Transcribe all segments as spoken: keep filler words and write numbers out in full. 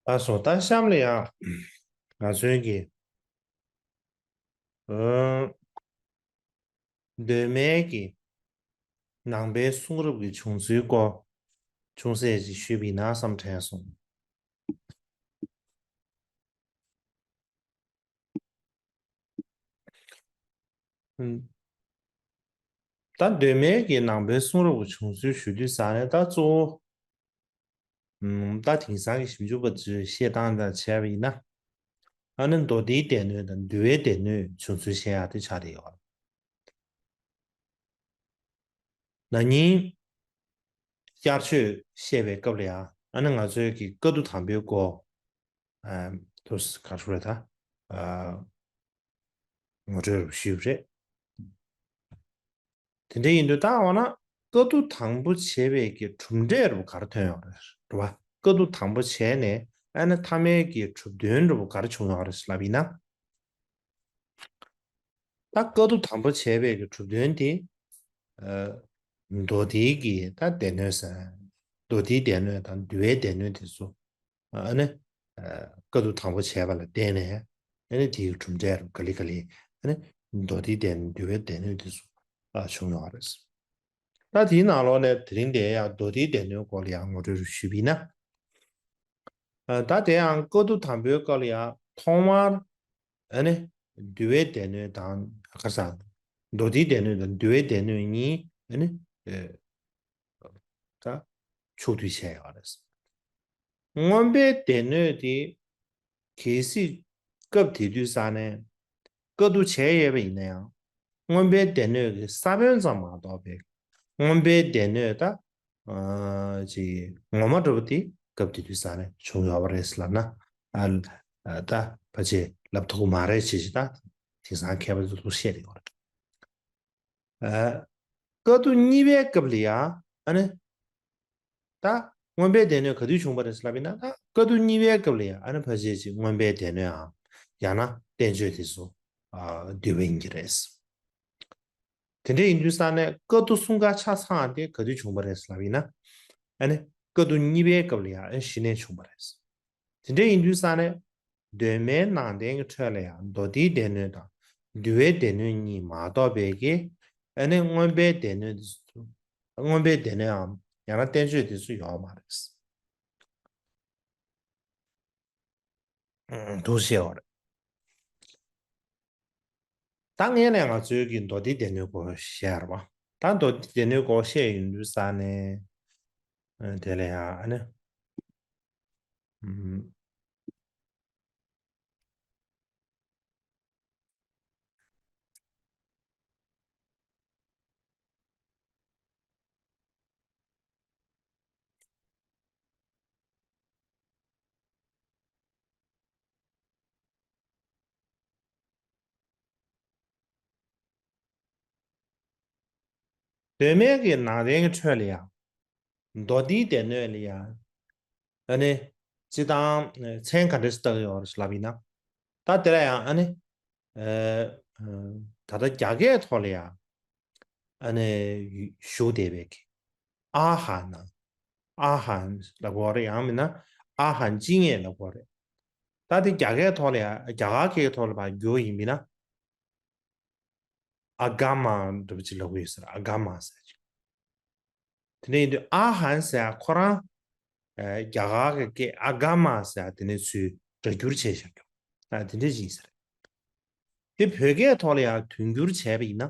ལགས་སོ། ད་གཤམ་ལ་ཡང་ང་ཚོའི་གི་ཨ་གདོད་མའི་གི་ནང་པའི་གསུང་རབ་ཀྱི་བྱུང་ཚུལ་སྐོར་ཅུང་ཟད་ཅིག་ཞུས་པ་ཡིན་ན་བསམ་དྲན་སོང་། ཨུམ། ད་གདོད་མའི་གི་ནང་པའི་གསུང་རབ་ཀྱི་བྱུང་ཚུལ་ཞུ་དུས་ཙ་ནས་ད་གཙོ་བོ། ཨུམ། ད་དེང་སང་གི་ཞིབ་འཇུག་པ་ཚོས་བཤད་སྟངས་དང་བྱས་པ་ཡིན་ན། ཨ་ནི་མདོ་སྡེའི་སྡེ་སྣོད་དང་འདུལ་བའི་སྡེ་སྣོད་བྱུང་ཚུལ་བཤད་ཡག་དེ་ཆགས་བསྡད་ཡོད། ན་ནིང་ཤར་ཕྱོགས་བཤད་པའི་སྐབས་ལ་ཡང་ཨ་ནི་ང་ཚོའི་གི་བཀའ་བསྡུ་དང་པོའི་སྐོར། ཨ་དུ་ག་རེ་ཟེར་ད། ཨ་ངོ་སྤྲོད་རུ་ཞུས་པ་རེད། དེ་འདྲ་ཡིན་དུས་ད་འོ་ན་བཀའ་བསྡུ་དང་པོ་བྱས་པའི་གི་གྲུབ་འབྲས་རུ་ག་རེ་ཐོན་ཡོང་རེད་རེད་བ། བཀའ་བསྡུ་དང་པོ་བྱས་ནས་ཨ་ནི་མཐའ་མའི་གི་གྲུབ་དོན་རུ་ག་རེ་བྱུང་ཡོང་རེད་ལབ་ཡིན་ན། ད་བཀའ་བསྡུ་དང་པོ་བྱས་པའི་གི་གྲུབ་དོན་དེ། ཨ་མདོ་སྡེའི་གི་ད་སྡེ་སྣོད་ཟེར། མདོ་སྡེའི་སྡེ་སྣོད་དང་འདུལ་བའི་སྡེ་སྣོད་དེ་ཚོ། ཨ་ནི་ཨ་བཀའ་བསྡུ་དང་པོ་བྱས་པ་ལ་བརྟེན་ནས་ཨ་ནི་དེའི་གྲུབ་འབྲས་རུ་ག་ལེ་ག་ལེ་ཨ་ནི་མདོ་སྡེའི་སྡེ་སྣོད་འདུལ་བའི་སྡེ་སྣོད་དེ་ཚོ་ཨ་བྱུང་ཡོད་རེད། ད་དེའི་ནང་ལོགས་ནས་དེ་རིང་དེ་ཡང་མདོ་སྡེའི་སྡེ་སྣོད་སྐོར་ལ་ཡང་ངོ་སྤྲོད་རུ་ཞུས་པ་ཡིན་ན། ཨ་ད་དེ་ཡང་བཀའ་བསྡུ་དང་པོའི་སྐབས་ལ་ཡང་ཐོག་མར་ཨ་ནི་འདུལ་བའི་སྡེ་སྣོད་དང་ག་ས་མདོ་སྡེའི་སྡེ་སྣོད་དང་འདུལ་བའི་སྡེ་སྣོད་གཉིས་ཨ་ནི་ཨ་ད་ཕྱོགས་བསྡུས་བྱས་ཡོད་རེད། མངོན་པའི་སྡེ་སྣོད་དེ་གལ་སྲིད་སྐབས་དེ་དུས་ས་ནས་བཀའ་བསྡུ་བྱས་ཡོད་པ་ཡིན་ན་ཡང་མངོན་པའི་སྡེ་སྣོད་ཀྱི་ས་བོན་ཙམ་མ་གཏོགས་པའི་མངོན་པའི་སྡེ་སྣོད་ད་ཨ་ཅིག་ངོ་མ་འདྲ་བོ་དེ་སྐབས་དེ་དུས་ས་ནས་བྱུང་ཡོད་པ་རེད་ལབ་ན་ཨ་ད་ཕལ་ཆེར་ལབ་ཐུབ་ཀྱི་མ་རེད་ཅེས་ཅིག་ད་དེང་སང་མཁས་པ་ཚོས་བཤད་ཡོད་རེད། ཨ་བཀའ་བསྡུ་གཉིས་པའི་སྐབས་ལ་ཡང་ཨ་ནི་ད་མངོན་པའི་སྡེ་སྣོད་ག་དུས་བྱུང་བ་རེད་ལབ་ཡིན་ན། ད་བཀའ་བསྡུ་གཉིས་པའི་སྐབས་ལ་ཡང་ཨ་ནི་ཕལ་ཆེར་ཅིག་མངོན་པའི་སྡེ་སྣོད་འམ་ཡང་ན་བསྟན་བཅོས་དེ་ཚོ་ཨ་འདུས་པ་ཡིན་གྱི་རེད། དེ་འདྲ་ཡིན་དུས་ས་ནས་བཀའ་བསྡུ་གསུམ་ཀ་ཆ་ཚང་དེ་ག་དུས་བྱུང་བ་རེད་ལབ་ཡིན་ན། ཨ་ནི་བཀའ་བསྡུ་གཉིས་པའི་སྐབས་ལ་ཡང་ཨ་ནི་གཞི་ནས་བྱུང་བ་རེད། དེ་འདྲ་ཡིན་དུས་ས་ནས་གདོད་མའི་ནང་བསྟན་གྱི་ཁྲོད་ལ་ཡང་མདོ་སྡེའི་སྡེ་སྣོད་དང་འདུལ་བའི་སྡེ་སྣོད་གཉིས་མ་གཏོགས་པའི་གི་ཨ་ནི་མངོན་པའི་སྡེ་སྣོད་དེ་ཚོ། མངོན་པའི་སྡེ་སྣོད་འམ་ཡང་ན་བསྟན་བཅོས་དེ་ཚོ་ཡོད་མ་རེད། ཨང་། འདུག་བཤད་པ་རེད། ད་སྔོན་ནས་ང་ཚོའི་གི་མདོ་སྡེའི་སྡེ་སྣོད་སྐོར་བཤད་རེད་པ། ད་མདོ་སྡེའི་སྡེ་སྣོད་སྐོར་བཤད་ཡོང་དུས་ས་ནས་ཨ་དེ་ལ་ཡང་ཨ་ནི་ཨུམ། གདོད་མའི་གི་ནང་བསྟན་གྱི་ཁྲོད་ལ་ཡང་མདོ་སྡེའི་སྡེ་སྣོད་ལ་ཡང་ཨ་ནི་སྤྱིར་བཏང་མཚན་ག་འདྲ་ཞིག་བཏགས་ཡོད་རེད་ལབ་ཡིན་ན། ད་དེ་ལ་ཡང་ཨ་ནི་ཨ་ད་ལྟ་རྒྱ་སྐད་ཐོག་ལ་ཡང་ཨ་ནི་བཞུགས་བསྡད་པའི་གི་ཨ་ཧ་ན། ཨ་ཧན་ལབ་དགོས་རེད། ཡང་མིན་ན་ཨ་ཧན་ཅི་ངེས་ལབ་དགོས་རེད། ད་དེ་རྒྱ་སྐད་ཐོག་ལ་ཡང་རྒྱ་གར་སྐད་ཐོག་ལ་ཕར་བསྒྱུར་ཡིན་མིན་ན། ཨ་ག་མ་འདྲ་པོ་ཅིག་ལབ་ཀྱི་ཡོད་ས་རེད། ཨ་ག་མ་ཟེར་ཅིག་དེ་འདྲ་ཡིན་དུས་ཨ་ཧན་ཟེར་ཡ་ཁོ་རང་ཨ་རྒྱ་གར་གྱི་སྐད་ཨ་ག་མ་ཟེར་ཡ་དེ་ནས་ཚུར་སྒྲ་བསྒྱུར་བྱས་བཞག་རྒྱུ་ཨ་དེ་འདྲ་ཅིག་ཡིན་ས་རེད། དེ་བོད་སྐད་ཐོག་ལ་ཡང་དོན་བསྒྱུར་བྱས་པ་ཡིན་ན།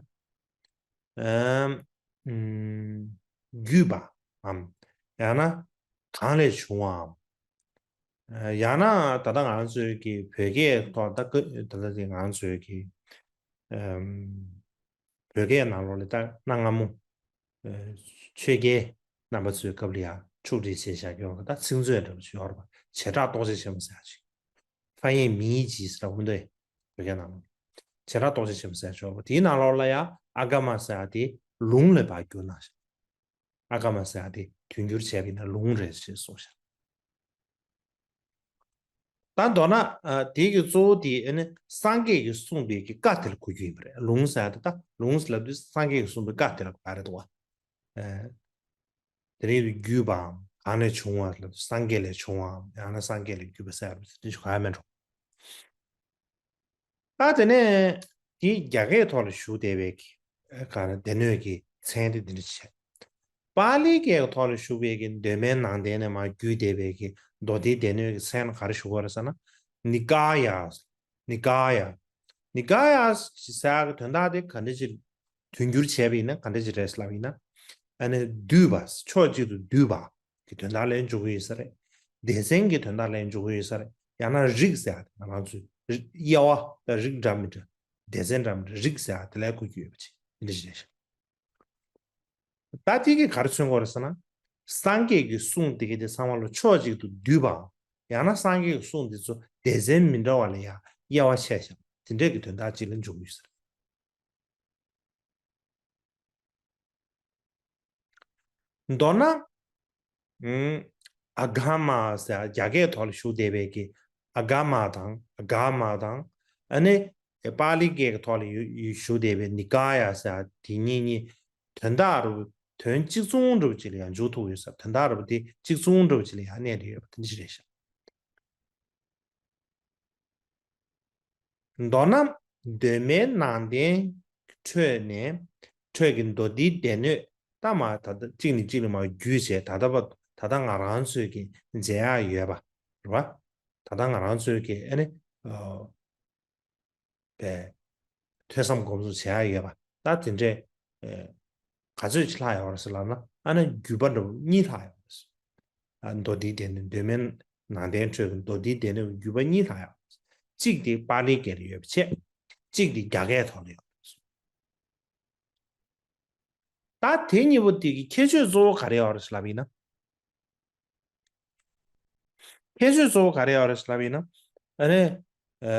ཨམ། ཨུམ། བརྒྱུད་པའམ། ཡང་ན་གང་ལས་བྱུང་བའམ། ཨ་ཡང་ན་ད་ལྟ་ང་ཚོའི་གི་བོད་སྐད་ཐོག་ད་ཀ་ད་ལྟ་དེ་ང་ཚོའི་གི་ཨམ། བོད་སྐད་ནང་ལོགས་ལ་ད་གནའ་སྔ་མོ་ཨ་ཆོས་རྒྱལ་རྣམ་པ་ཚོའི་སྐབས་ལ་ཡང་ཕྱོགས་སྒྲིག་བྱས་བཞག་ཡོད་པ་ད་ཚིག་མཛོད་འདྲ་པོ་ཞིག་ཡོད་རེད་པ། བྱེ་བྲག་རྟོགས་བྱེད་ཆེན་མོ་ཟེར་ཡག་ཅིག་ཧྥན་ཡེ་མིང་ཡི་ཇི་ཟེར་བ་འདི་བོད་སྐད་ནང་ལོགས་བྱེ་བྲག་རྟོགས་བྱེད་ཆེན་མོ་ཟེར་ཡག་ཅིག་ཡོད་རེད་པ། དེའི་ནང་ལོགས་ལ་ཡང་ཨ་ག་མ་ཟེར་ཡག་དེ་ལུང་ལ་ཕར་བསྒྱུར་གནང་ཞག་ཨ་ག་མ་ཟེར་ཡག་དེ་དོན་བསྒྱུར་བྱས་པ་ཡིན་ན་ལུང་རེད་ཅེས་གསུངས་ཤག་ད་མདོར་ན་ཨ་དེ་གི་གཙོ་བོ་དེ་ཨ་ནི་སངས་རྒྱས་ཀྱིས་གསུངས་པའི་གི་བཀའ་དེ་ལ་གོ་རྒྱུ་ཡིན་པ་རེད། ལུང་ཟེར་ཡག་དེ་ད་ལུང་ཟེར་ལབ་དུས་སངས་རྒྱས་ཀྱིས་གསུངས་པའི་བཀའ་དེ་ལ་གོ་ཡག་རེད་འདུག་བ། ཨ་དེ་རིང་དུ་བརྒྱུད་པའམ་ གང་ལས་བྱུང་བ་ལ་སངས་རྒྱས་ལས་བྱུང་བའམ་ཡང་ན་སངས་རྒྱས་ལས་བརྒྱུད་པ་ཟེར་བ་དེ་ཞིག་ག་ཡང་མེད་འགྲོ། ད་དེ་ནས་དེའི་རྒྱ་སྐད་ཐོག་ལ་ཞུགས་བསྡད་པའི་གི་ག་རེ་སྡེ་སྣོད་ཀྱི་མཚན་དེ་འདི་འདྲ་བྱས། པཱ་ལིའི་སྐད་ཀྱི་ཐོག་ལ་ཞུགས་པའི་གི་གདོད་མའི་ནང་བསྟན་ནས་མར་བརྒྱུད་བསྡད་པའི་གི་མདོ་སྡེའི་སྡེ་སྣོད་ཀྱི་མཚན་ལ་ག་རེ་ཞུ་དགོས་རེད་ཟེར་ན། ནི་ཀཱ་ཡ། ནི་ཀཱ་ཡ། ནི་ཀཱ་ཡ་ཟེར་ཡག་གི་དོན་དག་དེ་ག་འདྲ་ཅིག་དོན་བསྒྱུར་བྱས་པ་ཡིན་ན་ག་འདྲ་ཅིག་རེད་ལབ་ཡིན་ན། ཨ་ནི་འདུས་པ། ཕྱོགས་གཅིག་ཏུ་འདུས་པ་གི་དོན་དག་ལ་འཇོག་གི་ཡོད་ས་རེད། སྡེ་ཚན་གྱི་དོན་དག་ལ་འཇོག་གི་ཡོད་ས་རེད། ཡང་ན་རིགས་ཟེར་ཡག་དེ་ང་རང་ཚོའི་དབྱེ་བ་དང་རིགས་འདྲ་མི་འདྲ། སྡེ་ཚན་འདྲ་མི་འདྲ། རིགས་ཟེར་ཡག་དེ་ལ་གོ་རྒྱུ་ཡོད་པ་ཅིག་འདི་འདྲ་ཞིག་རེད་ཤག་ད་དེ་གིས་ག་རེ་མཚོན་གྱི་ཡོད་རེད་ཟེར་ན། སངས་རྒྱས་ཀྱི་གསུང་དེ་གའི་དེ་ཚང་མ་ལ་ཕྱོགས་གཅིག་ཏུ་འདུས་པའམ། ཡང་ན་སངས་རྒྱས་ཀྱི་གསུང་དེ་ཚོ་སྡེ་ཚན་མི་འདྲ་བ་ལ་ཡང་དབྱེ་བ་ཕྱེ་བཞག་དེ་འདྲས་ཀྱི་དོན་དག་ཅིག་ལ་འཇོག་གི་ཡོད་ས་རེད། མདོར་ན། ཨུམ། ཨ་ག་མ་ཟེར་རྒྱ་སྐད་ཐོག་ལ་ཞུགས་བསྡད་པའི་གི་ཨ་ག་མ་དང་ཨ་ག་མ་དང་། ཨ་ནི་པཱ་ལི་སྐད་ཀྱི་ཐོག་ལ་ཡོད་ཡོད་ཞུགས་བསྡད་པའི་ནི་ཀཱ་ཡ་ཟེར་དེ་གཉིས་གཉིས་དོན་དག་རུ་དོན་གཅིག་མཚུངས་འདྲ་བོ་ཅིག་ལ་ཡང་འཇུག་ཐུབ་ཡོད་ས། དོན་དག་རུ་དེ་གཅིག་མཚུངས་འདྲ་བོ་ཅིག་ལ་ཡང་གནས་བསྡད་ཡོད་པ་དེ་འདྲ་ཞིག་རེད་ཤག་མདོར་ན་གདོད་མའི་ནང་བསྟན་ཁྲོད་ནས་ཁྲོད་ཀྱི་མདོ་སྡེའི་སྡེ་སྣོད་ད་མ་ད་ལྟ་གཅིག་ནས་གཅིག་ལ་མ་བརྒྱུད་བྱས། ད་ལྟ་བ་ད་ལྟ་ང་རང་ཚོས་ཀྱི་མཇལ་ཡག་ཡོད་པ་རེད་བ། ད་ལྟ་ང་རང་ཚོས་ཀྱི་ཨ་ནི་ཨ་པའི་ཐོས་བསམ་སྒོམ་གསུམ་བྱེད་ཡག་ཡོད་པ། ད་དེ་འདྲས་ཨེ་ག་ཚོད་ཅིག་ལྷག་ཡོད་རེད་ཟེར་ལབ་ན། ཨ་ནི་བརྒྱུད་པ་འདྲ་བོ་གཉིས་ལྷག་ཡོད་རེད། ཨ་མདོ་སྡེའི་སྡེ་སྣོད། གདོད་མའི་ནང་བསྟན་ཁྲོད་ཀྱི་མདོ་སྡེའི་སྡེ་སྣོད་བརྒྱུད་པ་གཉིས་ལྷག་ཡོད་རེད། གཅིག་དེ་པཱ་ལིའི་སྐད་ལ་ཡོད་པ་བྱས། གཅིག་དེ་རྒྱ་སྐད་ཐོག་ལ་ཡོད་རེད། ད་དེ་གཉིས་པོ་དེ་གི་ཁྱད་ཆོས་གཙོ་བོ་ག་རེ་ཡོད་རེད་ལབ་ཡིན་ན། ཁྱད་ཆོས་གཙོ་བོ་ག་རེ་ཡོད་རེད་ལབ་ཡིན་ན། ཨ་ནི་ཨ་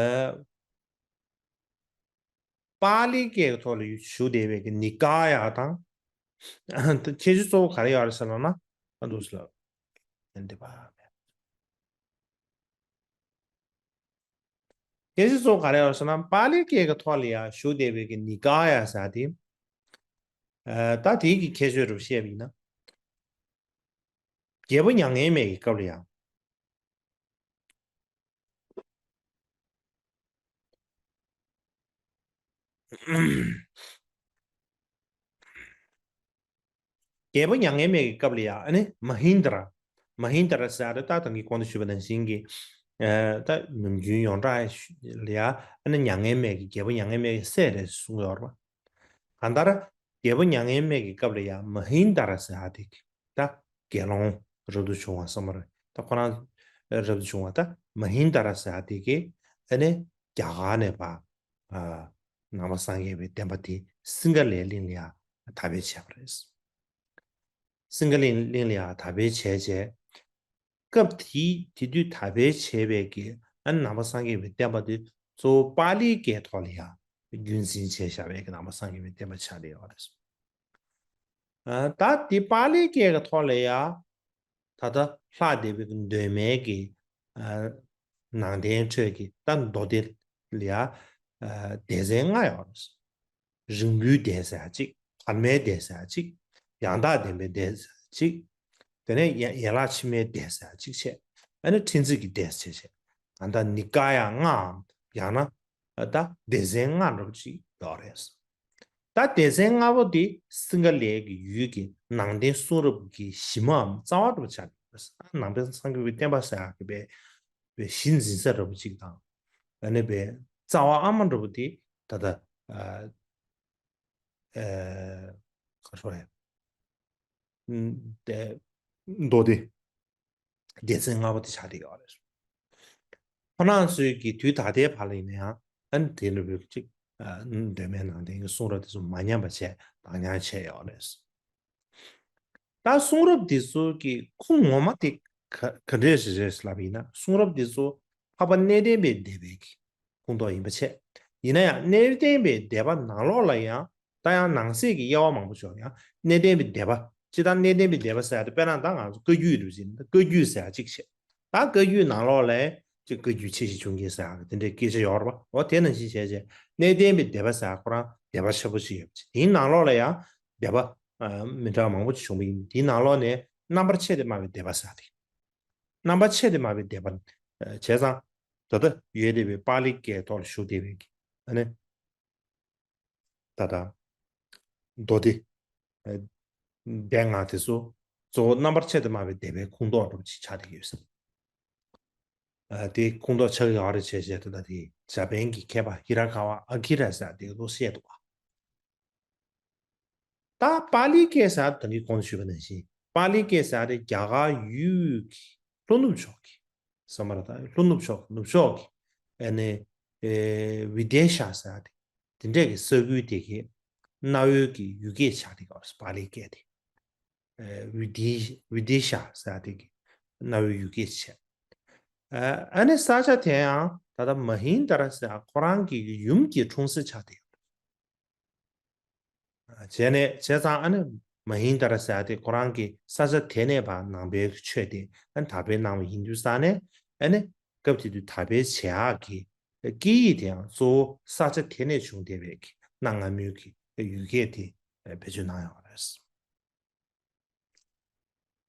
པཱ་ལིའི་སྐད་ཀྱི་ཐོག་ལ་ཞུགས་བསྡད་པའི་གི་ནི་ཀཱ་ཡ་དང་། ཁྱད་ཆོས་གཙོ་བོ་ག་རེ་ཡོད་རེད་ཟེར་ལབ་ན། ཨ་འདུག་ཟེར་ལབ། ཨ་འདི་པ། ཁྱད་ཆོས་གཙོ་བོ་ག་རེ་ཡོད་ཟེར་ན། པཱ་ལིའི་སྐད་ཀྱི་ཐོག་ལ་ཡ་ཞུགས་བསྡད་པའི་གི་ནི་ཀཱ་ཡ་ཟེར་དེ། ཨ་ད་དེའི་གི་ཁྱད་ཆོས་རུ་བཤད་པ་ཡིན་ན། རྒྱལ་པོ་མྱ་ངན་མེད་ཀྱི་སྐབས་ལ་ཡ། རྒྱལ་པོ་མྱ་ངན་མེད་ཀྱི་སྐབས་ལ་ཡང་ཨ་ནི་མ་ཧིན་དྲ། མ་ཧིན་དྲ་ཟེར་ཡ་དེ་ད་ད་གིན་གོང་དུ་ཞུས་པ་ནང་བཞིན་གྱི། ཨ་ད་ནམ་རྒྱུན་ཡོངས་གྲགས་ལ་ཡང་ཨ་ནི་མྱ་ངན་མེད་ཀྱི། རྒྱལ་པོ་མྱ་ངན་མེད་ཀྱི་སྲས་རེད་གསུང་གི་ཡོད་རེད་པ། གང་ལྟར་རྒྱལ་པོ་མྱ་ངན་མེད་ཀྱི་སྐབས་ལ་ཡང་མ་ཧིན་དྲ་ཟེར་ཡ་དེ་ད་དགེ་སློང་རབ་ཏུ་བྱུང་བ་བསམ་པ་རེད། ད་ཁོ་རང་རབ་ཏུ་བྱུང་བ་ད་མ་ཧིན་དྲ་ཟེར་ཡ་དེ་གིས་ཨ་ནི་རྒྱ་གར་ནས་ཕར། ཨ་ནང་པ་སངས་རྒྱས་པའི་བསྟན་པ་དེ་སིང་ག་ལའི་གླིང་ལ་ཡང་དར་སྤེལ་བྱས་པ་རེད། སིང་ག་ལའི་གླིང་ལ་ཡང་དར་སྤེལ་བྱས་རྗེས། སྐབས་དེའི་དེ་དུས་དར་སྤེལ་བྱས་པའི་གི་ཨ་ནི་ནང་པ་སངས་རྒྱས་པའི་བསྟན་པ་དེ་གཙོ་བོ་པཱ་ལིའི་སྐད་ཐོག་ལ་ཡང་རྒྱུན་འཛིན་བྱས་བཞག་པའི་གི་ནང་པ་སངས་རྒྱས་པའི་བསྟན་པ་ཆགས་བསྡད་ཡོད་རེད། ཨ་ད་དེ་པཱ་ལིའི་སྐད་ཀྱི་ཐོག་ལ་ཡང་ད་ལྟ་ལྷག་བསྡད་པའི་གདོད་མའི་གི་ཨ་ནང་བསྟན་ཁྲོད་ཀྱི་ད་མདོ་སྡེ་ལ་ཡ་ཨ་སྡེ་ཚན་ལྔ་ཡོད་རེད། རིང་པོའི་སྡེ་ཟེར་ཡ་གཅིག་བར་མའི་སྡེ་ཟེར་ཡ་གཅིག་ཡང་དག་ལྡན་པའི་སྡེ་ཟེར་ཡ་གཅིག་དེ་ནས་ཡན་ཡན་ལག་ཕྱི་མའི་སྡེ་ཟེར་ཡ་གཅིག་བྱས། ཨ་ནི་ཕྲེང་མཛེས་ཀྱི་སྡེ་ཟེར་བྱས། ད་ལྟ་ནི་ཀ་ཡ་ལྔའམ་ཡང་ན་ད་སྡེ་ཚན་ལྔ་འདྲ་པོ་ཅིག་ཡོད་རེད། ད་སྡེ་ཚན་ལྔ་པོ་དེ་སིང་ག་ལའི་གི་ཡུལ་གྱི་ནང་བསྟན་གསུང་རབ་ཀྱི་གཞི་མའམ་རྩ་བ་འདྲ་པོ་ཆགས་ཡོད་རེད། ནང་པའི་སངས་རྒྱས་པའི་བསྟན་པ་ཟེར་ཡག་གི་པའི་པའི་གཞི་འཛིན་ས་འདྲ་པོ་ཅིག་དང་། ཨ་ནི་པའི་རྩ་བ་ཨ་མ་འདྲ་པོ་དེ་ད་ལྟ་ཨ་ཨ་ག་རེ་ཟེར་དགོས་རེད། ཨ་དེ་མདོ་སྡེ། སྡེ་ཚན་ལྔ་པོ་དེ་ཆགས་བསྡད་ཡོད་རེད། ཁོང་རྣམ་ཚོའི་གི་དུས་ད་ལྟའི་བར་ལ་ཡིན་ན་ཡང་ཨ་ནི་དེ་འདྲ་པོའི་གཅིག་ཨ་གདོད་མའི་ནང་བསྟན་གྱི་གསུང་རབ་དེ་ཚོ་མ་ཉམས་པ་བྱས་བདག་ཉར་བྱས་ཡོད་རེད། ད་གསུང་རབ་དེ་ཚོ་གི་ཁུངས་ངོ་མ་དེ་ག་ག་འདྲས་ཞིག་རེད་ལབ་ཡིན་ན། གསུང་རབ་དེ་ཚོ་འཕགས་པ་གནས་བརྟན་པའི་སྡེ་པའི་གི་ཁུངས་གཏོགས་ཡིན་པ་བྱས། ཡིན་ན་ཡང་གནས་བརྟན་པའི་སྡེ་པ་ནང་ལོགས་ལ་ཡང་ད་ཡང་ནང་གསེས་ཀྱི་དབྱེ་བ་མང་པོ་ཅིག་ཡོད། ཡང་གནས་བརྟན་པའི་སྡེ་པ་སྤྱིར་བཏང་གནས་བརྟན་པའི་སྡེ་པ་ཟེར་ཡ་དེ་དཔེར་ན་ད་ང་ཚོ་བཀའ་བརྒྱུད་དུ་ཟེར་ན་བཀའ་བརྒྱུད་ཟེར་ཡ་གཅིག་བྱས། ད་བཀའ་བརྒྱུད་ནང་ལོགས་ལ་ཅིག་བཀའ་བརྒྱུད་ཆེ་བཞི་ཆུང་བརྒྱད་ཟེར་ཡ་དེ་འདྲའི་སྐད་ཆ་ཡོད་རེད་པ། འོ་དེ་ནང་བཞིན་བྱས་བྱས་གནས་བརྟན་པའི་སྡེ་པ་ཟེར་ཡ་ཁོ་རང་སྡེ་པ་ཆེན་པོ་ཅིག་ཡོད་པ་བྱས། དེའི་ནང་ལོགས་ལ་ཡང་སྡེ་པ་ཨ་མི་འདྲ་བ་མང་པོ་ཅིག་བྱུང་བ་ཡིན། དེའི་ནང་ལོགས་ནས་ རྣམ་པར་ཕྱེ་སྟེ་སྨྲ་བའི་སྡེ་པ་ཟེར་ཏེ། རྣམ་པར་ཕྱེ་སྟེ་སྨྲ་བའི་སྡེ་པ་བྱས་ཙང་། ད་ལྟ་ཡོད་བསྡད་པའི་པཱ་ལི་སྐད་ཐོག་ལ་བཞུགས་བསྡད་པའི་གི་ཨ་ནི། ད་ལྟ་མདོ་སྡེ་སྡེ་ལྔ་དེ་ཚོ་གཙོ་བོ་རྣམ་པར་ཕྱེ་སྟེ་སྨྲ་བའི་སྡེ་པའི་ཁོངས་གཏོགས་འདྲ་པོ་ཅིག་ཆགས་བསྡད་ཡོད་ཟེར། དེ་ཁོངས་གཏོགས་ཆགས་ཀྱི་ཡོད་རེད་བྱས་བྱས། ད་ལྟ་དེ་ཇ་པན་གྱི་མཁས་པ་ཧི་ར་ཀ་ཝ་ཨ་ཀི་ར་ཟེར་དེ་ཚོ་བཤད་འདུག་བ། ད་པཱ་ལིའི་སྐད་ཟེར་ད་ནི་གོང་དུ་ཞུས་པ་ནང་བཞིན་པཱ་ལིའི་སྐད་ཟེར་དེ་རྒྱ་གར་ཡུལ་གྱི་ལྷོ་ནུབ་ཕྱོགས་ཀྱི་བསམ་པ་རེད། ད་ལྷོ་ནུབ་ཕྱོགས་ནུབ་ཕྱོགས་ཀྱི་ཨ་ནི་ཨེ་བི་དེ་ཤ་ཟེར་དེ་དེ་འདྲས་ཀྱི་ས་ཁུལ་དེ་གའི་གནའ་བོའི་གི་ཡུལ་སྐད་ཆགས་བསྡད་ཀྱི་ཡོད་རེད། པཱ་ལིའི་སྐད་དེ་ཨེ་བི་དེ་བི་དེ་ཤ་ཟེར་དེ་གི་གནའ་བོའི་ཡུལ་སྐད་ཆགས། ཨ་ནི་ས་ཆ་དེ་ཡང་ད་ལྟ་མ་ཧིན་དྷ་ར་ཟེར་ཁོ་རང་གི་ཡུམ་གྱི་འཁྲུངས་ས་ཆགས་བསྡད་ཡོད་རེད། བྱས་ནས་བྱས་ཙང་ཨ་ནི་མ་ཧིན་དྷ་ར་ཟེར་ཡ་དེ་ཁོ་རང་གི་ས་ཆ་དེ་ནས་ཕར་ནང་པའི་ཆོས་དེ་ཨ་ནི་དར་སྤེལ་གནང་བ་ཡིན་དུས་ཙང་ནས། ཨ་ནི་སྐབས་དེ་དུས་དར་སྤེལ་བྱེད་ཡག་གི་སྐད་ཡིག་དེ་ཡང་གཙོ་བོ་ས་ཆ་དེ་ནས་བྱུང་བསྡད་པའི་གི་གནའ་སྔ་མོའི་གི་ཡུལ་སྐད་དེ་བེད་སྤྱོད་གནང་ཡོད་རེད།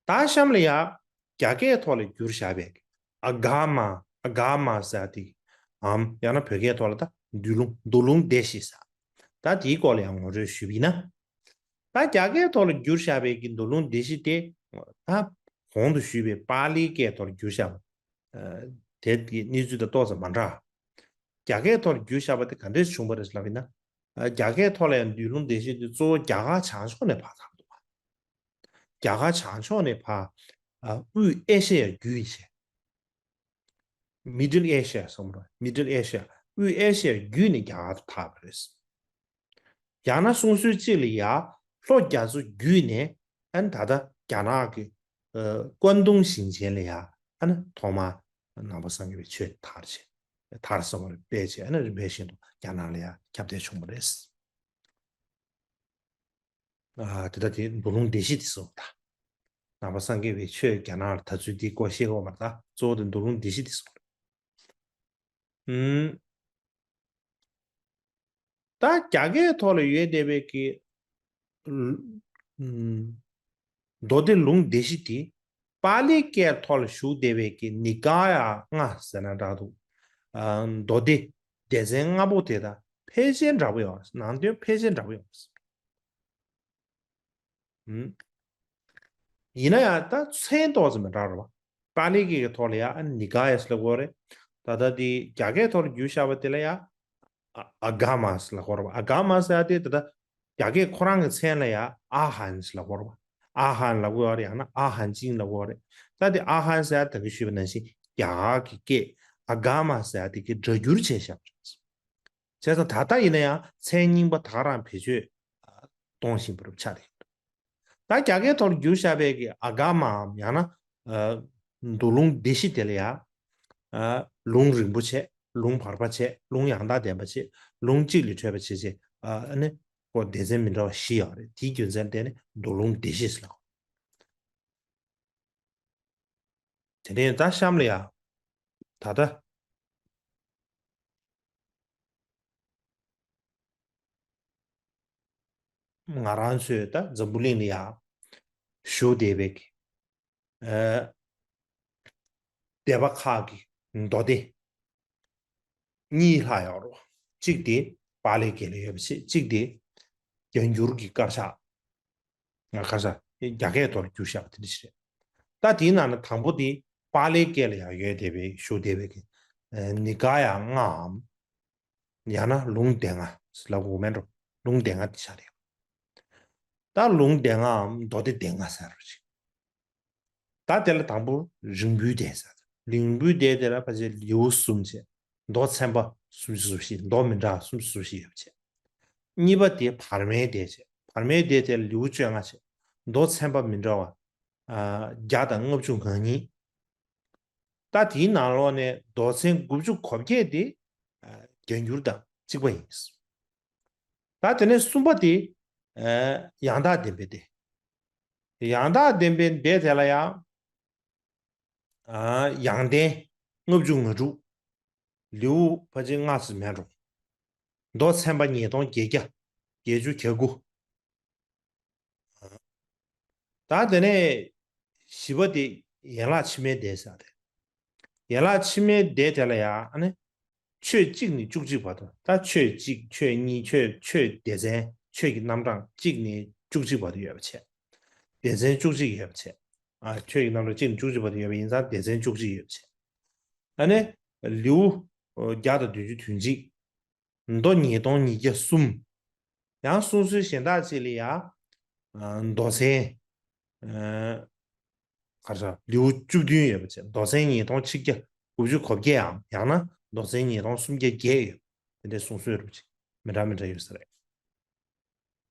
ད་གཤམ་ལ་ཡ་རྒྱ་སྐད་ཐོག་ལ་བསྒྱུར་བཞག་པའི་ཨ་ག་མ་ཨ་ག་མ་ཟེར་དེ་འམ། ཡང་ན་བོད་སྐད་ཐོག་ལ་ད་མདོ་ལུང་མདོ་ལུང་སྡེ་བཞི་ཟེར། ད་དེའི་སྐོར་ལ་ཡང་ངོ་སྤྲོད་ཞུས་པ་ཡིན་ན། ད་རྒྱ་སྐད་ཐོག་ལ་བསྒྱུར་བཞག་པའི་གི་མདོ་ལུང་སྡེ་བཞི་དེ་ད་གོང་དུ་ཞུས་པའི་པཱ་ལིའི་སྐད་ཐོག་ལ་བསྒྱུར་བཞག་པ། ཨ་དེ་གི་གནས་ཚུལ་དང་ཏོག་ཙམ་མ་འདྲ། རྒྱ་སྐད་ཐོག་ལ་བསྒྱུར་བཞག་པ་དེ་ག་འདྲས་བྱུང་བ་རེད་ལབ་ཡིན་ན། ཨ་རྒྱ་སྐད་ཐོག་ལ་ཡང་མདོ་ལུང་སྡེ་བཞི་དེ་གཙོ་བོ་རྒྱ་གར་བྱང་ཕྱོགས་ནས་ཕར་དར་འདུག་བ། རྒྱ་གར་བྱང་ཕྱོགས་ནས་ཕར་ཨ་དབུས་ཨེ་ཤ་ཡ་བརྒྱུད་བྱས། Middle Asia ཟེར་བ་རེད། Middle Asia དབུས་ཨེ་ཤ་ཡ་བརྒྱུད་ནས་རྒྱ་གར་དུ་དར་བ་རེད། ཡང་ན་གསུང་སྲོལ་གཅིག་ལ་ཡ་ལྷོ་རྒྱ་མཚོ་བརྒྱུད་ནས་ཨ་ནི་ད་ལྟ་རྒྱ་ནག་གི་ཨ་ཀོན་ཏུང་ཞིང་ཆེན་ལ་ཡ་ཨ་ནི་ཐོག་མར་ནང་པ་སངས་རྒྱས་པའི་ཆོས་དར་བྱས། དར་ཟེར་བ་རེད། སྤེལ་བྱས་ཨ་ནི་རིམ་པས་བཞིན་དུ་རྒྱ་ནག་ལ་ཡ་ཁྱབ་གདལ་བྱུང་བ་རེད། ཨ་དེ་ལྟ་དེ་མདོ་ལུང་སྡེ་བཞི་དེ་སོང་ད། ནང་པ་སངས་རྒྱས་པའི་ཆོས་རྒྱ་ནག་ལ་དར་ཚུལ་དེའི་སྐོར་བཤད་དགོས་པ་ད་གཙོ་བོ་དེ་མདོ་ལུང་སྡེ་བཞི་དེ་སོང་། ཨུམ། ད་རྒྱ་སྐད་ཐོག་ལ་ཡོད་བསྡད་པའི་གི་ཨུམ་མདོ་སྡེ་ལུང་སྡེ་བཞི་དེ་པཱ་ལིའི་སྐད་ཐོག་ལ་བཞུགས་བསྡད་པའི་གི་ནི་ཀ་ཡ་ལྔ་ཟེར་ན་འདྲ་འདུག་ཨ་མདོ་སྡེ་སྡེ་ཚན་ལྔ་པོ་དེ་དང་ཕལ་ཆེར་འདྲ་པོ་ཡོད་རེད། ནང་དོན་ཕལ་ཆེར་འདྲ་པོ་ཡོད་རེད། ཨུམ། ཡིན་ན་ཡང་ད་མཚན་ཏོག་ཙམ་མི་འདྲ་རེད་བ། པཱ་ལི་སྐད་ཀྱི་ཐོག་ལ་ཡང་ཨ་ནི་ནི་ཀ་ཡ་ཟེར་ལབ་ཀྱི་ཡོད་རེད། ད་ལྟ་དེ་རྒྱ་སྐད་ཐོག་ལ་བསྒྱུར་བཞག་པ་དེ་ལ་ཡང་ཨ་ཨ་ག་མ་ཟེར་ལབ་ཀྱི་ཡོད་རེད་བ། ཨ་ག་མ་ཟེར་ཡ་དེ་ད་ལྟ་རྒྱ་སྐད་ཁོ་རང་གི་མཚན་ལ་ཡང་ཨ་ཧན་ཟེར་ལབ་ཀྱི་ཡོད་རེད་བ། ཨ་ཧན་ལབ་ཀྱི་ཡོད་རེད། ཡང་ན་ཨ་ཧན་ཅིང་ལབ་ཀྱི་ཡོད་རེད། ད་དེ་ཨ་ཧན་ཟེར་ཡ་ད་གིན་ཞུས་པ་ནང་བཞིན་རྒྱ་གར་གྱི་སྐད་ཨ་ག་མ་ཟེར་ཡ་དེ་གི་སྒྲ་བསྒྱུར་བྱས་བཞག་པ་རེད། བྱས་ཙང་ད་ལྟ་ཡིན་ན་ཡང་མཚན་རྙིང་པ་ད་ག་རང་བེད་སྤྱོད་གཏོང་བཞིན་པ་རུ་ཆགས་ཏེ་ཡོད། ད་རྒྱ་སྐད་ཐོག་ལ་བསྒྱུར་བཞག་པའི་གི་ཨ་ག་མའམ་ཡང་ན་ཨ་མདོ་ལུང་སྡེ་བཞི་དེ་ལ་ཡང་ཨ་ལུང་རིང་པོ་བྱས། ལུང་བར་པ་བྱས། ལུང་ཡང་དག་ལྡན་པ་བྱས། ལུང་གཅིག་ལས་འཕྲོས་པ་བྱས་བྱས། ཨ་ནི་ཁོ་སྡེ་ཚན་མི་འདྲ་བ་བཞི་ཡོད་རེད། དེའི་རྒྱུ་མཚན་བརྟེན་ནས་མདོ་ལུང་སྡེ་བཞི་ཟེར་ལབ། དེ་ནས་ད་གཤམ་ལ་ཡ། ད་ལྟ་ང་རང་ཚོས་ད་འཛམ་བུ་གླིང་ལ་ཡ་བཞུགས་བསྡད་པའི་ཨ་སྡེ་པ་ཁག་གི་མདོ་སྡེ་གཉིས་ལྷག་ཡོད་རེད། གཅིག་དེ་པཱ་ལིའི་སྐད་ལ་ཡོད་པ་བྱས། གཅིག་དེ་བརྒྱད་འགྱུར་གྱི་དཀར་ཆག་ང་དཀར་ཆག་རྒྱ་སྐད་ཐོག་ལ་བསྒྱུར་བཞག་པ་དེ་འདྲ་ཞིག་རེད། ད་དེའི་ནང་ནས་དང་པོ་དེ་པཱ་ལིའི་སྐད་ལ་ཡང་ཡོད་བསྡད་པའི་བཞུགས་བསྡད་པའི་གི་ཨ་ནི་ཀ་ཡ་ལྔའམ། ཡང་ན་ལུང་སྡེ་ལྔ་ལབ་དགོས་མེད་འགྲོ། ལུང་སྡེ་ལྔ་དེ་ཆགས་རེད། ད་ལུང་སྡེ་ལྔའམ་མདོ་སྡེ་སྡེ་ལྔ་ཟེར་བ་ཅིག་ད་དེ་ལ་དང་པོ་རིང་པོའི་སྡེ་ཟེར། རིང་པོའི་སྡེ་དེ་ལ་ཕལ་ཆེར་ལེའུ་གསུམ་བྱས། མདོ་ཚན་པ་སུམ་ཅུ་སོ་བཞི། མདོ་མི་འདྲ་བ་སུམ་ཅུ་སོ་བཞི་ཡོད་བྱས། གཉིས་པ་དེ་བར་མའི་སྡེ་བྱས། བར་མའི་སྡེ་དེ་ལ་ལེའུ་བཅོ་ལྔ་བྱས། མདོ་ཚན་པ་མི་འདྲ་བ་ཨ་བརྒྱ་དང་ལྔ་བཅུ་ང་གཉིས། ད་དེའི་ནང་ལོགས་ནས་མདོ་ཚན་དགུ་བཅུ་གོ་བརྒྱད་དེ་ཨ་བརྒྱད་འགྱུར་དང་གཅིག་པ་ཡིན། ད་དེ་ནས་གསུམ་པ་དེ་ཨ་ཡང་དག་བདེན་པའི་སྡེ། ཡང་དག་བདེན་པའི་སྡེ་དེ་ལ་ཡང་ཨ་ཡང་ལྡན་ལྔ་བཅུ་ང་དྲུག་ལེའུ་ཕལ་ཆེར་ལྔ་ཙམ་མེད་འགྲོ། མདོ་ཚན་པ་ཉིས་སྟོང་བརྒྱད་བརྒྱ་བརྒྱད་ཅུ་གྱ་དགུ། ད་དེ་ནས་ བཞི་པ་དེ་ཡན་ལག་ཕྱི་མའི་སྡེ་ཟེར་ཏེ། ཡན་ལག་ཕྱི་མའི་སྡེ་དེ་ལ་ཡང་ཨ་ནི། ཆོས་གཅིག་ནས་བཅུ་གཅིག་བར་དུ། ད་ཆོས་གཅིག་ཆོས་གཉིས་ཆོས་ཆོས་སྡེ་ཚན་ཆོས་ཀྱི་རྣམ་གྲངས་གཅིག་ནས་བཅུ་གཅིག་བར་དུ་ཡོད་པ་བྱས། སྡེ་ཚན་བཅུ་གཅིག་ཡོད་པ་བྱས། ཨ་ཆོས་ཀྱི་རྣམ་གྲངས་གཅིག་ནས་བཅུ་གཅིག་བར་དུ་ཡོད་པ་ཡིན་ཙང་སྡེ་ཚན་བཅུ་གཅིག་ཡོད་པ་བྱས། ཨ་ནི། ལེའུ་བརྒྱ་དང་བདུན་ཅུ་དོན་གཅིག་མདོ་ཉིས་སྟོང་ཉིས་བརྒྱ་གསུམ། ཡང་གསུང་སྲོལ་གཞན་དག་ཅིག་ལ་ཡང་། མདོ་ཚན། ག་རེ་ཟེར། ལེའུ་བཅུ་བདུན་ཡོད་པ་བྱས། མདོ་ཚན་ཉིས་སྟོང་ཆིག་བརྒྱ་དགུ་བཅུ་གོ་བརྒྱད་འམ། ཡང་ན་མདོ་ཚན་ཉིས་སྟོང་སུམ་བརྒྱ་བརྒྱད་ཡོད། དེ་འདྲའི་གསུང་སྲོལ་རུ་ཅིག་མི་འདྲ་མི་འདྲ་ཡོད་ས་རེད།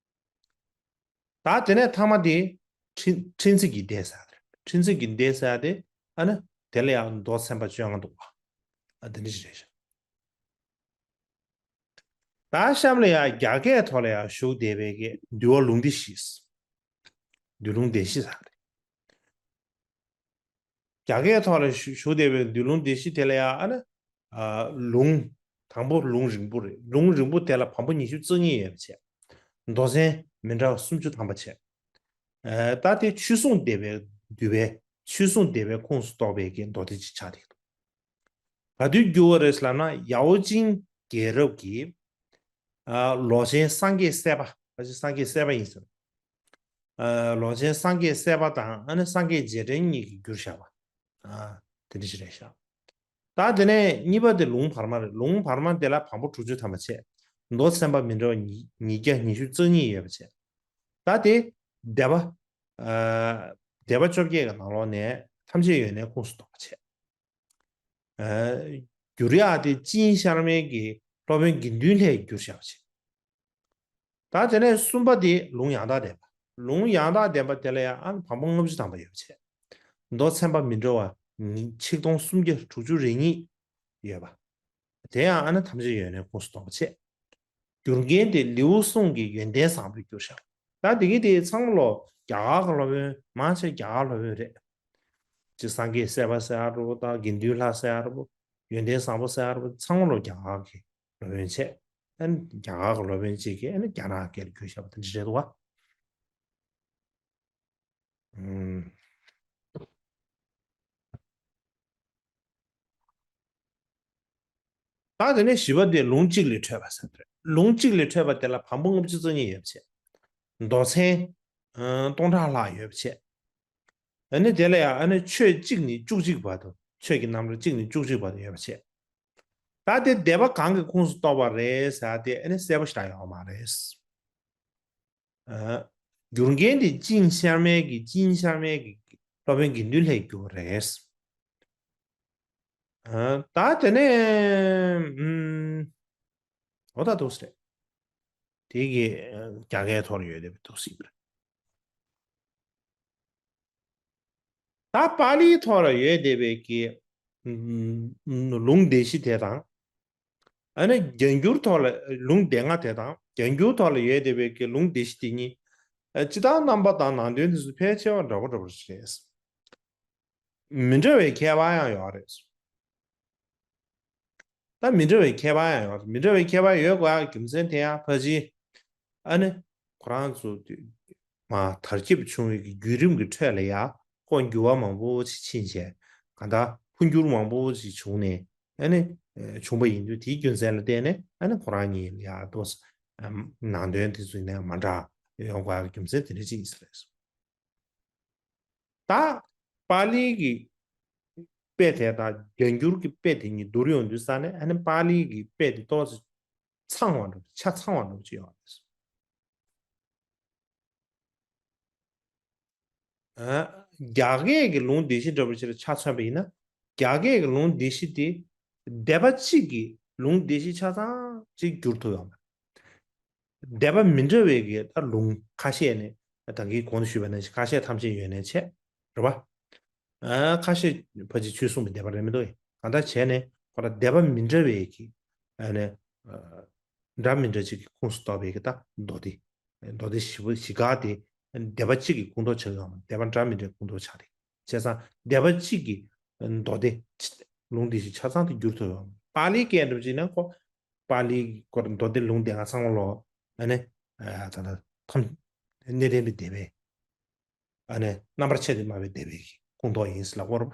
ད་དེ་ནས་ཐ་མ་དེ་ཁྲི་ཁྲི་འཛིན་གྱི་སྡེ་ཟེར་ཡ་དེ་རེད། ཁྲི་འཛིན་གྱི་སྡེ་ཟེར་ཡ་དེ་ཨ་ནི་དེ་ལ་ཡང་མདོ་ཚན་པ་བཅོ་ལྔ་འདུག་བ། ཨ་དེ་འདྲ་ཞིག་རེད་ཤག་ད་གཤམ་ལ་ཡང་རྒྱ་སྐད་ཐོག་ལ་ཡང་བཞུགས་བསྡད་པའི་གི་འདུལ་བ་ལུང་སྡེ་བཞི། འདུལ་ལུང་སྡེ་བཞི་ཟེར་ཡ་དེ། རྒྱ་སྐད་ཐོག་ལ་བཞུགས་བཞུགས་བསྡད་པའི་འདུལ་ལུང་སྡེ་བཞི་དེ་ལ་ཡང་ཨ་ནི། ཨ། ལུང་། དང་པོ་ལུང་རིང་པོ་རེད། ལུང་རིང་པོ་དེ་ལ་བམ་པོ་ཉི་ཤུ་རྩ་གཉིས་ཡོད་པ་བྱས། མདོ་ཚན་མི་འདྲ་བ་སུམ་ཅུ་ཐམ་པ་བྱས། ཨ། ད་དེ་ཆོས་སྲུང་སྡེ་པའི་འདུལ་བའི་ཆོས་སྲུང་སྡེ་པའི་ཁོངས་སུ་གཏོགས་པའི་གི་མདོ་སྡེ་ཅིག་ཆགས་བསྡད་ཀྱི་འདུག་ག་དུས་བསྒྱུར་བ་རེད་ལབ་ན་ཡའོ་ཅིན་རྒྱལ་རབས་ཀྱི། ཨ། ལོ་ཆེན་སངས་རྒྱས་སྲས་པ། ཕལ་ཆེར་སངས་རྒྱས་སྲས་པ་ཡིན་ཟེར། ཨ། ལོ་ཆེན་སངས་རྒྱས་སྲས་པ་དང་ཨ་ནི་སངས་རྒྱས་རྗེས་དྲན་གཉིས་ཀྱིས་བསྒྱུར་བཞག་པ། ཨ། དེ་འདྲ་ཞིག་རེད་ཤག་ད་དེ་ནས་གཉིས་པ་དེ་ལུང་བར་མ་རེད། ལུང་བར་མ་དེ་ལ་བམ་པོ་དྲུག་ཅུ་ཐམ་པ་བྱས། མདོ་ཚན་པ་མི་འདྲ་བ་ཉིས་ཉིས་བརྒྱ་ཉི་ཤུ་རྩ་གཉིས་ཡོད་པ་བྱས། ད་དེ་སྡེ་པ། ཨ། སྡེ་པ་བཅོ་བརྒྱད་ཀྱི་ནང་ལོགས་ནས་ཐམས་ཅད་ཡོན་ཏན་ཁོངས་སུ་གཏོགས་པ་བྱས། ཨ། བསྒྱུར་ཡག་དེ་སྤྱི་དབྱིངས་ཤར་མའི་གི་སློབ་དཔོན་དགེ་འདུན་ལྷས་བསྒྱུར་བཞག་པ་བྱས། ད་དེ་ནས་གསུམ་པ་དེ་ལུང་ཡང་དག་བདེན་པ། ལུང་ཡང་དག་བདེན་པ་དེ་ལ་ཡང་ཨ་ནི་བམ་པོ་ལྔ་བཅུ་ཐམ་པ་ཡོད་པ་བྱས། མདོ་ཚན་པ་མི་འདྲ་བ་ཉིས་ཆིག་སྟོང་སུམ་བརྒྱ་དྲུག་ཅུ་རེ་གཉིས་ཡོད་པ། དེ་ཡང་ཨ་ནི་ཐམས་ཅད་ཡོན་ཏན་ཁོངས་སུ་གཏོགས་པ་བྱས། བསྒྱུར་མཁན་དེ་ལེའུ་གསུམ་གྱི་ཡོན་ཏན་བཟང་པོས་བསྒྱུར་བཞག་ད་དེ་གི་དེ་ཚང་མ་ལོ་རྒྱ་གར་གྱི་སློབ་དཔོན་མང་ཆེ་རྒྱ་གར་སློབ་དཔོན་རེད། ཅིག་སངས་རྒྱས་སྲས་པ་ཟེར་ཡ་འདྲ་པོ་དང་དགེ་འདུན་ལྷ་ཟེར་ཡ་འདྲ་པོ། ཡོན་ཏན་བཟང་པོ་ཟེར་ཡ་འདྲ་པོ་ཚང་མ་ལོ་རྒྱ་གར་གྱི་སློབ་དཔོན་བྱས། ཨ་ནི་རྒྱ་གར་གྱི་སློབ་དཔོན་གཅིག་གིས་ཨ་ནི་རྒྱ་ནག་སྐད་ལ་བསྒྱུར་བཞག་པ་དེ་འདྲ་རེད་འདུག་བ། ཨུམ། ད་དེ་ནས་བཞི་པ་དེ་ལུང་གཅིག་ལས་འཕྲོས་པ་ཟེར་བ་རེད། ལུང་གཅིག་ལས་འཕྲོས་པ་དེ་ལ་བམ་པོ་ལྔ་བཅུ་རྩ་གཉིས་ཡོད་པ་བྱས། མདོ་ཚན་ཨ་སྟོང་ཕྲག་ལྷག་ཡོད་པ་བྱས། ཨ་ནི་དེ་ལ་ཡང་ཨ་ནི་ཆོས་གཅིག་ནས་བཅུ་གཅིག་བར་དུ། ཆོས་ཀྱི་རྣམ་གྲངས་གཅིག་ནས་བཅུ་གཅིག་བར་དུ་ཡོད་པ་བྱས། ད་དེ་སྡེ་པ་གང་གི་ཁོངས་སུ་གཏོགས་པ་རེད་ཟེར་དེ་ཨ་ནི་གསལ་པོ་ཞེ་དྲག་ཡོད་མ་རེད། ཨ། བསྒྱུར་མཁན་དེ་སྤྱི་དབྱིངས་ཤར་མའི་གི་སྤྱི་དབྱིངས་ཤར་མའི་གི་སློབ་དཔོན་དགེ་འདུན་ལྷས་བསྒྱུར་བ་རེད། ཨ། ད་དེ་ནས་ཨུམ། འོ་ད་འདུག་སེ་རེད། དེ་གི་རྒྱ་སྐད་ཐོག་ལ་ཡོད་བསྡད་པའི་འདུག་སེ་རེད། ད་པཱ་ལིའི་ཐོག་ལ་ཡོད་བསྡད་པའི་གི་ཨུམ་ལུང་སྡེ་བཞི་དེ་དང་། ཨ་ནི་རྒྱ་འགྱུར་ཐོག་ལ་ལུང་སྡེ་ལྔ་དེ་དང་རྒྱ་འགྱུར་ཐོག་ལ་ཡོད་བསྡད་པའི་གི་ལུང་སྡེ་བཞི་དེ་གཉིས། ཨ། སྤྱི་དང་རྣམ་པ་དང་ནང་དོན་དེ་ཚོ་ཕལ་ཆེ་བ་འདྲ་པོ་འདྲ་པོ་ཞིག་རེད། མི་འདྲ་བའི་ཁྱད་པར་ཡང་ཡོད་རེད། ད་མི་འདྲ་བའི་ཁྱད་པར་ཡང་ཡོད་རེད། མི་འདྲ་བའི་ཁྱད་པར་ཡོད་དགོས་ཡག་རྒྱུ་མཚན་དེ་ཡང་ཕལ་ཆེར། ཨ་ནི་ཁོ་རང་ཚོ་དུས་མ་དར་ཁྱབ་བྱུང་བའི་གི་བརྒྱུད་རིམ་གྱི་ཁྲོད་ལ་ཡ་ཁོ་འགྱུར་བ་མང་པོ་ཞིག་ཕྱིན་བྱས། གང་ལྟར་འཕོ་འགྱུར་མང་པོ་ཞིག་བྱུང་ནས་ཨ་ནི་བྱུང་པ་ཡིན་དུས། དེའི་རྒྱུ་མཚན་ལ་བརྟེན་ནས་ཨ་ནི་ཁོ་རང་གཉིས་ལ་ཡ་ཏོག་ཙམ་ནང་དོན་དེ་ཚོ་ཡིན་ན་ཡང་མ་འདྲ་ཡོང་དགོས་ཡག་རྒྱུ་མཚན་དེ་འདྲ་ཅིག་ཡིན་ས་རེད། ད་པཱ་ལིའི་གི་དཔེ་དེ་དང་རྒྱ་འགྱུར་གྱི་དཔེ་དེ་གཉིས་བསྡུར་ཡོང་དུས་ཙ་ནས་ཨ་ནི་པཱ་ལིའི་གི་དཔེ་དེ་ཏོག་ཙམ་ཚང་བ་འདྲ་པོ། ཆ་ཚང་བ་འདྲ་པོ་ཅིག་ཡོད་རེད། ཨ། རྒྱ་སྐད་ཀྱི་ལུང་སྡེ་བཞི་འདྲ་པོ་ཅིག་ལ་ཆ་མཚོན་པ་ཡིན་ན། རྒྱ་སྐད་ཀྱི་ལུང་སྡེ་བཞི་དེ་སྡེ་པ་གཅིག་གི་ལུང་སྡེ་བཞི་ཆ་ཚང་ཅིག་བསྒྱུར་ཐུབ་ཡོད་མ་རེད། སྡེ་པ་མི་འདྲ་བའི་གི་ད་ལུང་ཁ་ཤས་ནས་ད་གིན་གོང་དུ་ཞུས་པ་ནང་བཞིན་ཁ་ཤས་ཐམས་ཅད་ཡོན་ཏན་བྱས། རེད་པ། ཨ། ཁ་ཤས་ཕལ་ཆེར་ཆོས་སྲུང་བའི་སྡེ་པ་རེད་མི་འདུག་གས། གང་ལྟར་བྱས་ནས་ཁོ་རང་སྡེ་པ་མི་འདྲ་བའི་གི་ཨ་ནི་ཨ་འདྲ་མི་འདྲ་ཅིག་གི་ཁོངས་སུ་གཏོགས་པའི་གི་ད་མདོ་སྡེ། མདོ་སྡེ་བཞི་པོ་བཞི་ཀ་དེ་སྡེ་པ་གཅིག་གི་ཁོངས་གཏོགས་ཆགས་ཡོད་མ་རེད། སྡེ་པ་འདྲ་མི་འདྲའི་ཁོངས་གཏོགས་ཆགས་རེད། བྱས་ཙང་སྡེ་པ་གཅིག་གི་མདོ་སྡེ་ལུང་སྡེ་བཞི་ཆ་ཚང་དེ་བསྒྱུར་ཐུབ་ཡོད་མ་རེད། པཱ་ལིའི་སྐད་འདྲ་པོ་ཅིག་ན་ཁོ་པཱ་ལིའི་སྐོར་མདོ་སྡེ་ལུང་སྡེ་ལྔ་ཚང་མ་ལོ། ཨ་ནི་ཨ་ད་ལྟ་ཐམས་གནས་བརྟན་པའི་སྡེ་པས། ཨ་ནི་རྣམ་པར་ཕྱེ་སྟེ་སྨྲ་བའི་སྡེ་པའི་གི་ཁུངས་གཏོགས་ཡིན་ཟེར་ལབ་ཀྱི་ཡོད་རེད་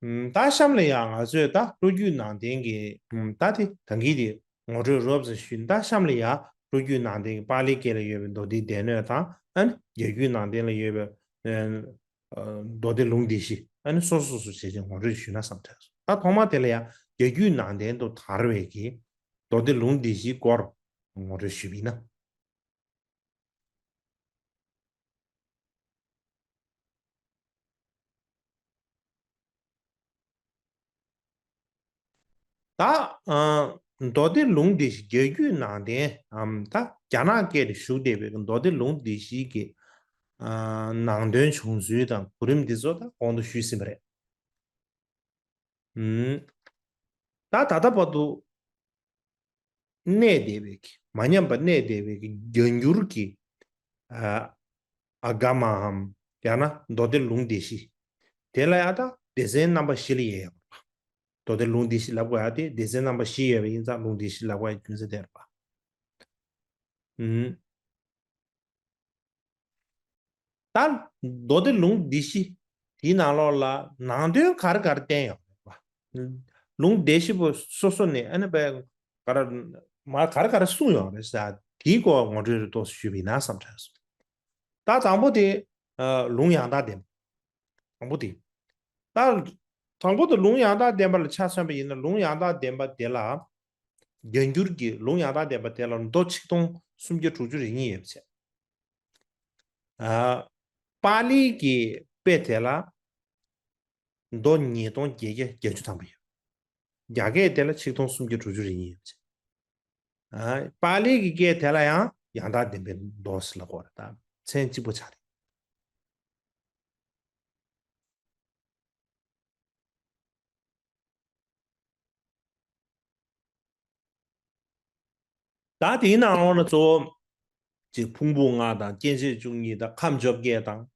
པ། ད་གཤམ་ལ་ཡང་ང་ཚོས་ད་བློ་རྒྱུད་ནང་བསྟན་གྱི་ད་དེ་ད་གིན་དེ་ངོ་སྤྲོད་རོབ་ཙམ་ཞུས། ད་གཤམ་ལ་ཡང་བློ་རྒྱུད་ནང་བསྟན་གྱི་པཱ་ལིའི་སྐད་ལ་ཡོད་པའི་མདོ་སྡེའི་སྡེ་སྣོད་དང་། ཨ་ནི་རྒྱ་རྒྱུད་ནང་བསྟན་ལ་ཡོད་པའི་མདོ་སྡེ་ལུང་སྡེ་བཞི། ཨ་ནི་སོ་སོ་སོ་བྱས་བྱས་ངོ་སྤྲོད་ཞུས་ན་བསམ་དྲན་སོང་། ད་ཐོག་མ་དེ་ལ་ཡང་རྒྱ་རྒྱུད་ནང་བསྟན་དུ་དར་བའི་གི་མདོ་སྡེ་ལུང་སྡེ་བཞིའི་སྐོར་ངོ་སྤྲོད་ཞུས་པ་ཡིན་ན། ད་མདོ་སྡེ་ལུང་སྡེ་བཞི་རྒྱ་རྒྱུད་ནང་བསྟན་ད་རྒྱ་ནག་སྐད་དུ་བཞུགས་བསྡད་པའི་མདོ་སྡེ་ལུང་སྡེ་བཞི་གི་ནང་དོན་བྱུང་ཚུལ་དང་གོ་རིམ་འདི་ཚོ་ད་གོང་དུ་ཞུས་ཟིན་པ་རེད། ད་ད་ལྟ་བར་དུ་གནས་བསྡད་པའི་གི་མ་ཉམས་པར་གནས་བསྡད་པའི་གི་བརྒྱ་འགྱུར་གྱི་ཨ་ག་མའམ་ཡང་ན་མདོ་སྡེ་ལུང་སྡེ་བཞི། དེ་ལ་ཡང་ད་སྡེ་ཚན་རྣམ་པ་བཞི་ལ་དབྱེ་ཡོད་པ། མདོ་སྡེ་ལུང་སྡེ་བཞི་ལབ་དགོས་ཡ་དེ་སྡེ་ཚན་རྣམ་པ་བཞི་ཡོད་པ་ཡིན་ཙང་ལུང་སྡེ་བཞི་ལབ་དགོས་ཡ་རྒྱུ་མཚན་དེ་རེད་པ། ཨུམ། ད་མདོ་སྡེ་ལུང་སྡེ་བཞི་དེའི་ནང་ལོགས་ལ་ནང་དོན་ག་རེ་ག་རེ་བསྟན་ཡོད་རེད་པ། ལུང་སྡེ་བཞི་པོ་སོ་སོ་ནས་ཨ་ནི་པའི་ག་རེ་མ་ག་རེ་ག་རེ་གསུངས་ཡོད་རེད་ཟེར་དེའི་སྐོར་ངོ་སྤྲོད་རེ་ཏོག་ཙམ་ཞུས་པ་ཡིན་ན་བསམ་དྲན་སོང་། ད་དང་པོ་དེ་ལུང་ཡང་དག་ལྡན་པ། དང་པོ་དེ། ད་དང་པོ་དེ་ལུང་ཡང་དག་ལྡན་པ་ལ་ཆ་མཚོན་པ་ཡིན་ན་ལུང་ཡང་དག་ལྡན་པ་དེ་ལ་བརྒྱ་འགྱུར་གྱི་ལུང་ཡང་དག་ལྡན་པ་དེ་ལ་མདོ་ཆིག་སྟོང་སུམ་བརྒྱ་དྲུག་ཅུ་རེ་གཉིས་ཡོད་པ་བྱས། ཨ། པཱ་ལིའི་གི་དཔེ་དེ་ལ་མདོ་ཉིས་སྟོང་བརྒྱད་བརྒྱ་བརྒྱད་ཅུ་ཐམ་པ་ཡོད། རྒྱ་སྐད་དེ་ལ་ཆིག་སྟོང་སུམ་བརྒྱ་དྲུག་ཅུ་རེ་གཉིས་ཡོད་པ་བྱས། ཨ། པཱ་ལིའི་གི་སྐད་དེ་ལ་ཡང་ཡང་དག་ལྡན་པའི་མདོ་ཟེར་ལབ་ཀྱི་ཡོད་རེད། ད་མཚན་གཅིག་པ་ཆགས་རེད། ད་དེའི་ནང་ལོགས་ན་གཙོ་བོ་ཅིག་ཕུང་པོ་ལྔ་དང་སྐྱེ་མཆེད་བཅུ་གཉིས་དང་ཁམས་བཅོ་བརྒྱད་དང་།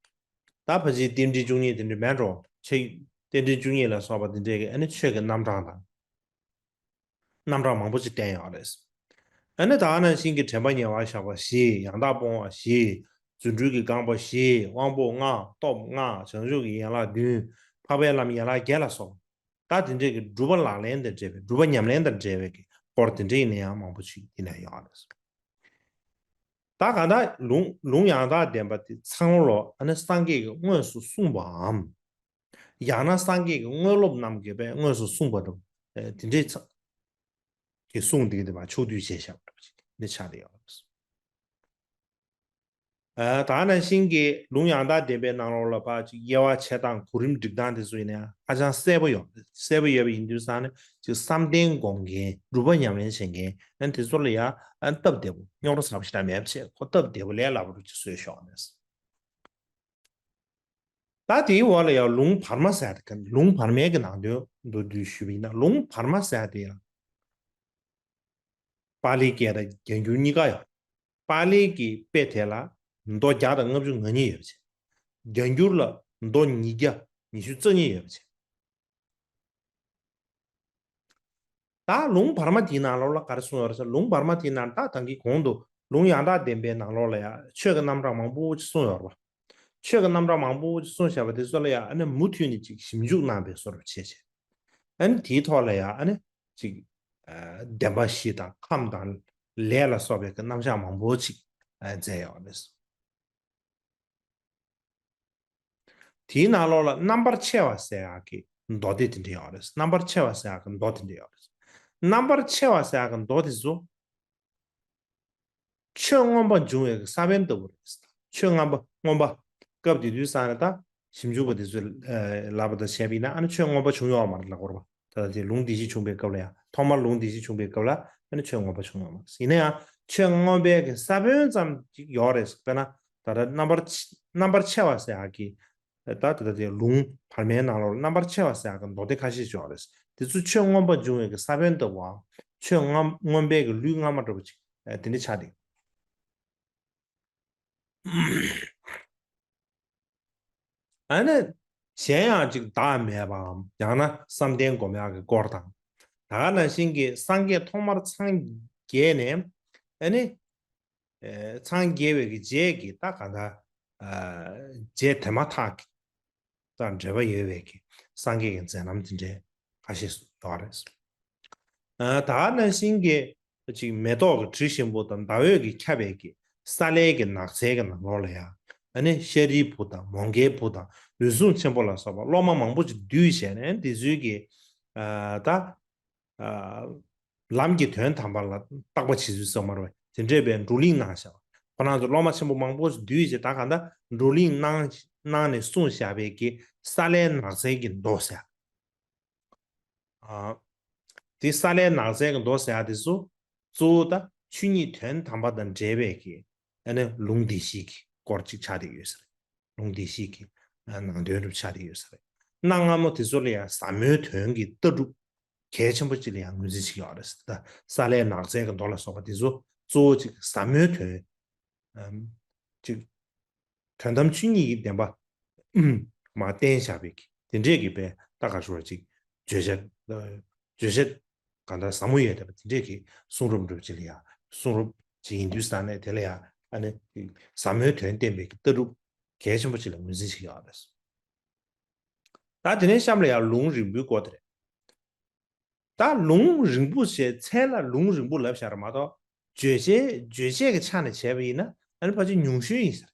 ད་ཕལ་ཆེར་རྟེན་འབྲེལ་བཅུ་གཉིས་དེ་འདྲ་མེད་འགྲོ། ཆེ་རྟེན་འབྲེལ་བཅུ་གཉིས་ལ་སོགས་པ་དེ་འདྲའི་གི་ཨ་ནི་ཆོས་ཀྱི་རྣམ་གྲངས་དང་། རྣམ་གྲངས་མང་པོ་ཅིག་བསྟན་ཡོད་རེད། ཨ་ནི་ད་ག་ནང་བཞིན་གྱི་དྲན་པ་ཉེ་བར་བཞག་པ་བཞི། ཡང་དག་སྤོང་བ་བཞི། རྫུ་འཕྲུལ་གྱི་རྐང་པ་བཞི། དབང་པོ་ལྔ། སྟོབས་ལྔ། བྱང་ཆུབ་ཀྱི་ཡན་ལག་བདུན། འཕགས་པའི་ལམ་ཡན་ལག་བརྒྱད་ལ་སོགས་པ། ད་དེ་འདྲས་ཀྱི་སྒྲུབ་པ་ལག་ལེན་དང་འབྲེལ་བའི་སྒྲུབ་པ་ཉམས་ལེན་དང་འབྲེལ་བའི་གི་སྐོར་དེ་འདྲས་ཡིན་ན་ཡང་མང་པོ་ཅིག་ཡིན་ན་ཡོད་རེད། ད་གང་ལྟར་ལུང་ལུང་ཡང་དག་ལྡན་པ་དེ་ཚང་མ་ལོ་ཨ་ནི་སངས་རྒྱས་ཀྱིས་དངོས་སུ་གསུངས་པའམ། ཡང་ན་སངས་རྒྱས་ཀྱི་དངོས་སློབ་རྣམས་ཀྱིས་པས་དངོས་སུ་གསུངས་པ་དང་། ཨེ་དེ་འདྲའི་ཚ་གི་གསུང་དེ་གི་དེ་མ་ཕྱོགས་བསྡུས་བྱས་བཞག་པ་འདྲ་པོ་ཅིག་འདི་ཆགས་བསྡད་ཡོད་རེད། ཨ་ད་ནང་བཞིན་གྱི་ལུང་ཡང་དག་ལྡན་པའི་ནང་ལོགས་ལ་ཕར་ཅིག་དབྱེ་བ་ཕྱེ་སྟངས་གོ་རིམ་སྒྲིག་སྟངས་དེ་ཚོ་ཡིན་ན་ཧ་ཅང་གསལ་པོ་ཡོད། གསལ་པོ་ཡོད་པ་ཡིན་དུས་ཙང་ནས་ཅིག་བསམ་གཏན་སྒོམ་མཁན་སྒྲུབ་པ་ཉམས་ལེན་བྱེད་མཁན་ཨ་དེ་ཚོ་ལ་ཡང་ཨ་སྟབས་བདེ་པོ་རྙོག་དྲ་ཚ་པོ་ཞེ་དྲག་མེད་པ་བྱས་ཁོ་སྟབས་བདེ་པོ་ལས་སླ་པོ་ཅིག་བཟོས་ཤོག་ནས། ད་དེའི་འོག་ལ་ཡང་ལུང་བར་མ་ཟེར་ཡ་དེ་ག་ལུང་བར་མའི་གི་ནང་དོན་མདོར་བསྡུས་ཞུས་པ་ཡིན་ན་ལུང་བར་མ་ཟེར་ཡ་དེ་ཡང་། པཱ་ལིའི་སྐད་དང་རྒྱ་འགྱུར་གཉིས་ཀ་ཡོད། པཱ་ལིའི་གི་དཔེ་དེ་ལ་མདོ་བརྒྱ་དང་ལྔ་བཅུ་ང་གཉིས་ཡོད་པ་བྱས། རྒྱ་འགྱུར་ལ་མདོ་ཉིས་བརྒྱ་ཉི་ཤུ་རྩ་གཉིས་ཡོད་པ་བྱས། ད་ལུང་བར་མ་དེའི་ནང་ལོགས་ལ་ག་རེ་གསུངས་ཡོད་རེད་ཟེར་ལུང་བར་མ་དེའི་ནང་ད་ད་གིན་གོང་དུ་ལུང་ཡང་དག་བདེན་པའི་ནང་ལོགས་ལ་ཡང་ཆོས་ཀྱི་རྣམ་གྲངས་མང་པོ་ཅིག་གསུངས་ཡོད་རེད་པ། ཆོས་ཀྱི་རྣམ་གྲངས་མང་པོ་ཅིག་གསུངས་བཞག་པ་དེ་ཚོ་ལ་ཡང་ཨ་ནི་མུ་མཐུད་ནས་ཅིག་ཞིབ་འཇུག་གནང་བའི་བཟོ་འདྲ་བྱས་བྱས། ཨ་ནི་དེའི་ཐོག་ལ་ཡང་ཨ་ནི་ཅིག་ཨ་བདེན་པ་བཞི་དང་ཁམས་དང་ལས་ལ་སོགས་པའི་གི་རྣམ་གཞག་མང་པོ་ཅིག་ཨ་མཛད་ཡོད་རེད། དེའི་ནང་ལོགས་ལ་རྣམ་པར་ཕྱེ་བ་ཟེར་ཡག་གི་མདོ་སྡེ་དེ་འདྲ་ཡོད་རེད། རྣམ་པར་ཕྱེ་བ་ཟེར་ཡག་གི་མདོ་དེ་འདྲ་ཡོད་རེད། རྣམ་པར་ཕྱེ་བ་ཟེར་ཡག་གི་མདོ་དེ་ཚོ་ཆོས་མངོན་པ་འབྱུང་བའི་གི་ས་བོན་ལྟ་བུ་རེད། ཆོས་མངོན་པ་མངོན་པ་སྐབས་དེ་དུས་ཙང་ནས་ད་ཞིབ་འཇུག་པ་དེ་ཚོས་ལབ་པ་དང་བྱས་པ་ཡིན་ན་ཨ་ནི་ཆོས་མངོན་པ་བྱུང་ཡོད་མ་རེད་ལབ་དགོས་རེད་པ། ད་ལྟ་དེ་ལུང་སྡེ་བཞི་བྱུང་བའི་སྐབས་ལ་ཡང་ཐོག་མར་ལུང་སྡེ་བཞི་བྱུང་བའི་སྐབས་ལ་ཨ་ནི་ཆོས་མངོན་པ་བྱུང་ཡོད་མ་རེད། ཡིན་ན་ཡང་ཆོས་མངོན་པའི་གི་ས་བོན་ཙམ་ཅིག་ཡོད་རེད། དཔེར་ན་ད་ལྟ་རྣམ་པར་ཕྱེ་རྣམ་པར་ཕྱེ་བ་ཟེར་ཡག་གི་ད་ད་ལྟ་དེ་ལུང་བར་མའི་ནང་ལོགས་ལ་རྣམ་པར་ཕྱེ་བ་ཟེར་ཡག་གི་མདོ་སྡེ་ཁ་ཤས་ཤིག་ཡོད་རེད། དེ་ཚོ་ཆོས་མངོན་པ་འབྱུང་བའི་གི་ས་བོན་ལྟ་བུའམ་ཆོས་མངོན་མངོན་པའི་གི་ལུས་སྔ་མ་འདྲ་པོ་ཅིག་དེ་འདྲ་ཆགས་འདུག་ཨ་ནི་གཞན་ཡང་ཅིག་བདག་མེད་པའམ་ཡང་ན་བསམ་གཏན་སྒོམ་ཡག་གི་སྐོར་དང་། ད་ག་ནང་བཞིན་གྱི་སངས་རྒྱས་ཐོག་མར་སངས་རྒྱས་ནས་ཨ་ནི་ ཨ་འཚང་རྒྱ་བའི་གི་རྗེས་ཀྱི་ད་ག་ད་ཨ་རྗེས་དེ་མ་ཐག་གི་དང་འབྲེལ་བ་ཡོད་པའི་གི་སངས་རྒྱས་ཀྱི་མཛད་རྣམ་དེ་འདྲའི་ཁ་ཤས་སུ་ཡོད་རེད། ཨ་ད་ག་ནང་བཞིན་གྱི་ཅིག་མེ་ཏོག་གི་དྲི་ཞིམ་པོ་དང་ཟླ་འོད་ཀྱིས་ཁྱབ་པའི་གི་ས་ལའི་གི་ནགས་ཚལ་གྱི་ནང་ལོགས་ལ་ཡང་ཨ་ནི་ཤཱ་རིའི་བུ་དང་མོའུ་འགལ་བུ་དང་ལུས་ཟུངས་ཆེན་པོ་ལ་སོགས་པ་སློབ་མ་མང་པོ་ཅིག་འདུས་བྱས་ནས་དེ་ཚོའི་གི་ཨ་ད་ཨ་ལམ་གྱི་དོན་དམ་པ་ལ་བརྟག་པ་དཔྱད་ཚུལ་ཙམ་མ་རེད་པ། དེ་འདྲས་པའི་བགྲོ་གླེང་གནང་བཞག་ཁོ་རང་ཚོ་སློབ་མ་ཆེན་པོ་མང་པོ་ཞིག་འདུས་བྱས་ད་ག་ད་བགྲོ་གླེང་གནང་གནང་ནས་གསུངས་བཞག་པའི་གི་ས་ལའི་ནགས་ཚལ་གྱི་མདོ་ཟེར། ཨ་དེ་ས་ལའི་ནགས་ཚལ་གྱི་མདོ་ཟེར་ཡ་དེ་ཚོ་གཙོ་བོ་ད་ཆོས་ཉིད་དོན་དམ་པ་དང་འབྲེལ་བའི་གི་ཨ་ནི་ལུང་བདེ་གཤེགས་ཀྱི་སྐོར་ཅིག་ཆགས་བསྡད་ཡོད་ས་རེད། ལུང་བདེ་གཤེགས་ཀྱི་ཨ་ནང་དོན་སྒྲུབ་ཆགས་བསྡད་ཡོད་ས་རེད། གནའ་སྔ་མོ་དེ་ཚོ་ལ་ཡང་ཟབ་མོའི་དོན་གྱི་ལྟ་གྲུབ་གལ་ཆེན་པོ་ཅིག་ལ་ཡང་ངོས་འཛིན་བྱེད་ཀྱི་ཡོད་རེད། ད་ས་ལའི་ནགས་ཚལ་གྱི་མདོ་ལ་སོགས་པ་དེ་ཚོ་གཙོ་བོ་ཅིག་ཟབ་མོའི་དོན་ཨམ་ཅིག་དོན་དམ་ཆོས་ཉིད་ཀྱི་བདེན་པ་མར་བསྟན་བཞག་པའི་གི་དེ་འདྲས་ཀྱི་པའི་ད་ག་ཞུ་བ་ཅིག་བརྗོད་བྱ་བརྗོད་བྱ་གང་ལྟར་ཟབ་མོ་ཡོད་བསྡད་པ་དེ་འདྲས་ཀྱི་གསུང་རབ་འདྲ་པོ་ཅིག་ལ་ཡང་གསུང་རབ་ཅིག་ཡིན་དུས་ས་ནས་དེ་ལ་ཡང་ཨ་ནི་ཟབ་མོའི་དོན་བསྟན་པའི་གི་ལྟ་གྲུབ་གལ་ཆེན་པོ་ཅིག་ལ་ངོས་འཛིན་བྱེད་ཀྱི་ཡོད་རེད། ད་དེ་ནས་གཤམ་ལ་ཡང་ལུང་རིང་པོའི་སྐོར་དེ་རེད། ད་ལུང་རིང་པོ་ཞེས་མཚན་ལ་ལུང་རིང་པོ་ལབ་བཞག་རེད་མ་གཏོགས་རྗོད་བྱེད་རྗོད་བྱེད་ཀྱི་ཆ་ནས་བྱས་པ་ཡིན་ན་ཨ་ནི་ཕལ་ཆེར་ཉུང་ཤོས་ཡིན་ཟེར།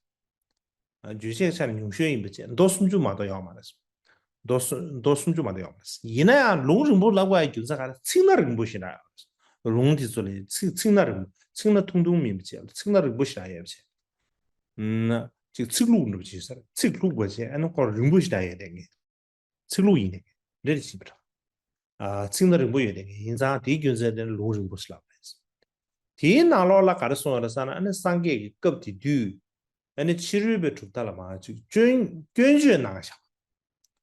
རྗོད་བྱེད་ཀྱི་ཆ་ནས་ཉུང་ཤོས་ཡིན་པ་བྱས་མདོ་སུམ་ཅུ་མ་གཏོགས་ཡོད་མ་རེད། མདོ་སུ་མདོ་སུམ་ཅུ་མ་གཏོགས་ཡོད་མ་རེད། ཡིན་ན་ཡང་ལུང་རིང་པོ་ལབ་དགོས་ཡ་རྒྱུ་མཚན་ག་རེ་ཚིག་སྣ་རིང་པོ་ཞེ་དྲག་ཡོད་རེད། ལུང་དེ་ཚོ་ལ་ཚིག་ཚིག་སྣ་རིང་པོ་ཚིག་སྣ་ཐུང་ཐུང་མིན་པ་བྱས་ཚིག་སྣ་རིང་པོ་ཞེ་དྲག་ཡོད་པ་བྱས། ན་ཅིག་ཚིག་ལྷུག་འདྲ་པོ་ཅིག་ཟེར་ཚིག་ལྷུག་པ་བྱས་ཨ་ནི་ཁོ་རིང་པོ་ཞེ་དྲག་ཡོད་དེ་ངེས། ཚིག་ལྷུག་ཡིན་ནའི་འདྲེ་རེ་བྱེད་པ་འདྲ། ཨ་ཚིག་སྣ་རིང་པོ་ཡོད་དེ་ཡིན་ཙང་དེའི་རྒྱུ་མཚན་དེ་ནི་ལུང་རིང་པོ་ཞེས་ལབ་རེད། དེའི་ནང་ལོགས་ལ་ག་རེ་གསུངས་ཡོད་རེད་ཟེར་ན་ཨ་ནི་སངས་རྒྱས་ཀྱི་སྐབས་དེ་དུས་ཨ་ནི་ཕྱི་རོལ་པའི་གྲུབ་མཐའ་ལ་མར་ཅིག་སྐྱོན་སྐྱོན་བརྗོད་གནང་བཞག་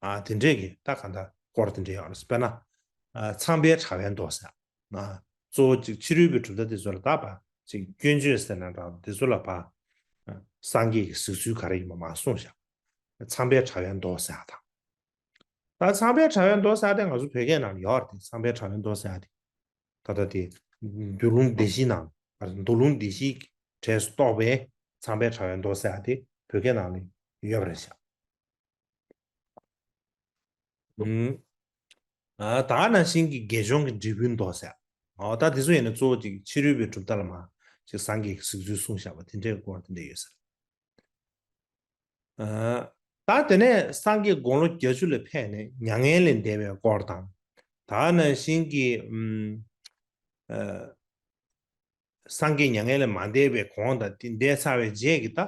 ཨ་དེ་འདྲས་ཀྱི་ད་ག་འདྲ་སྐོར་དེ་འདྲས་ཡོད་རེད། དཔེར་ན་ཨ་ཚངས་པའི་དྲ་བའི་མདོ་ཟེར་ཨ་གཙོ་བོ་ཅིག་ཕྱི་རོལ་པའི་གྲུབ་མཐའ་དེ་ཚོ་ལ་ད་ཕར་ཅིག་སྐྱོན་བརྗོད་ཟེར་ན་འདྲ་དེ་ཚོ་ལ་ཕར་སངས་རྒྱས་ཀྱི་གཟིགས་ཚུལ་ག་རེ་ཡིན་པ་མར་གསུངས་བཞག་ཚངས་པའི་དྲ་བའི་མདོ་ཟེར་བ་དང་། ད་ཚངས་པའི་དྲ་བའི་མདོ་ཟེར་བ་དེ་ང་ཚོ་བོད་སྐད་ནང་ཡོད་རེད། ཚངས་པའི་དྲ་བའི་མདོ་ཟེར་བ་དེ། ད་ལྟ་དེ་མདོ་ལུང་སྡེ་བཞི་ནང་མདོ་ལུང་སྡེ་བཞིའི་གྲས་སུ་གཏོགས་པའི་ཚངས་པའི་དྲ་བའི་མདོ་ཟེར་བ་དེ་བོད་སྐད་ནང་ལ་ཡོད་པ་རེད་ཤག་ཨ་ད་ག་ནང་བཞིན་གྱི་དགེ་སྦྱོང་གི་འབྲས་བུའི་མདོ་ཟེར། ཨོ་ད་དེ་ཚོ་ཡིན་ན་གཙོ་བོ་ཅིག་ཕྱི་རོལ་པའི་གྲུབ་མཐའ་ལ་མར་ཅིག་སངས་རྒྱས་ཀྱི་གཟིགས་ཚུལ་གསུངས་བཞག་པ་དེ་འདྲའི་སྐོར་དེ་འདྲ་ཡོད་ཟེར། ཨ་ད་དེ་ནས་སངས་རྒྱས་དགུང་ལོ་བརྒྱད་ཅུ་ལ་ཕེབས་ནས་མྱ་ངན་ལས་འདས་པའི་སྐོར་དང་། ད་ག་ནང་བཞིན་གྱི་ཨ་སངས་རྒྱས་མྱ་ངན་ལས་མ་འདས་པའི་གོང་དང་དེ་འདས་ཚར་བའི་རྗེས་ཀྱི་ད་ཨ་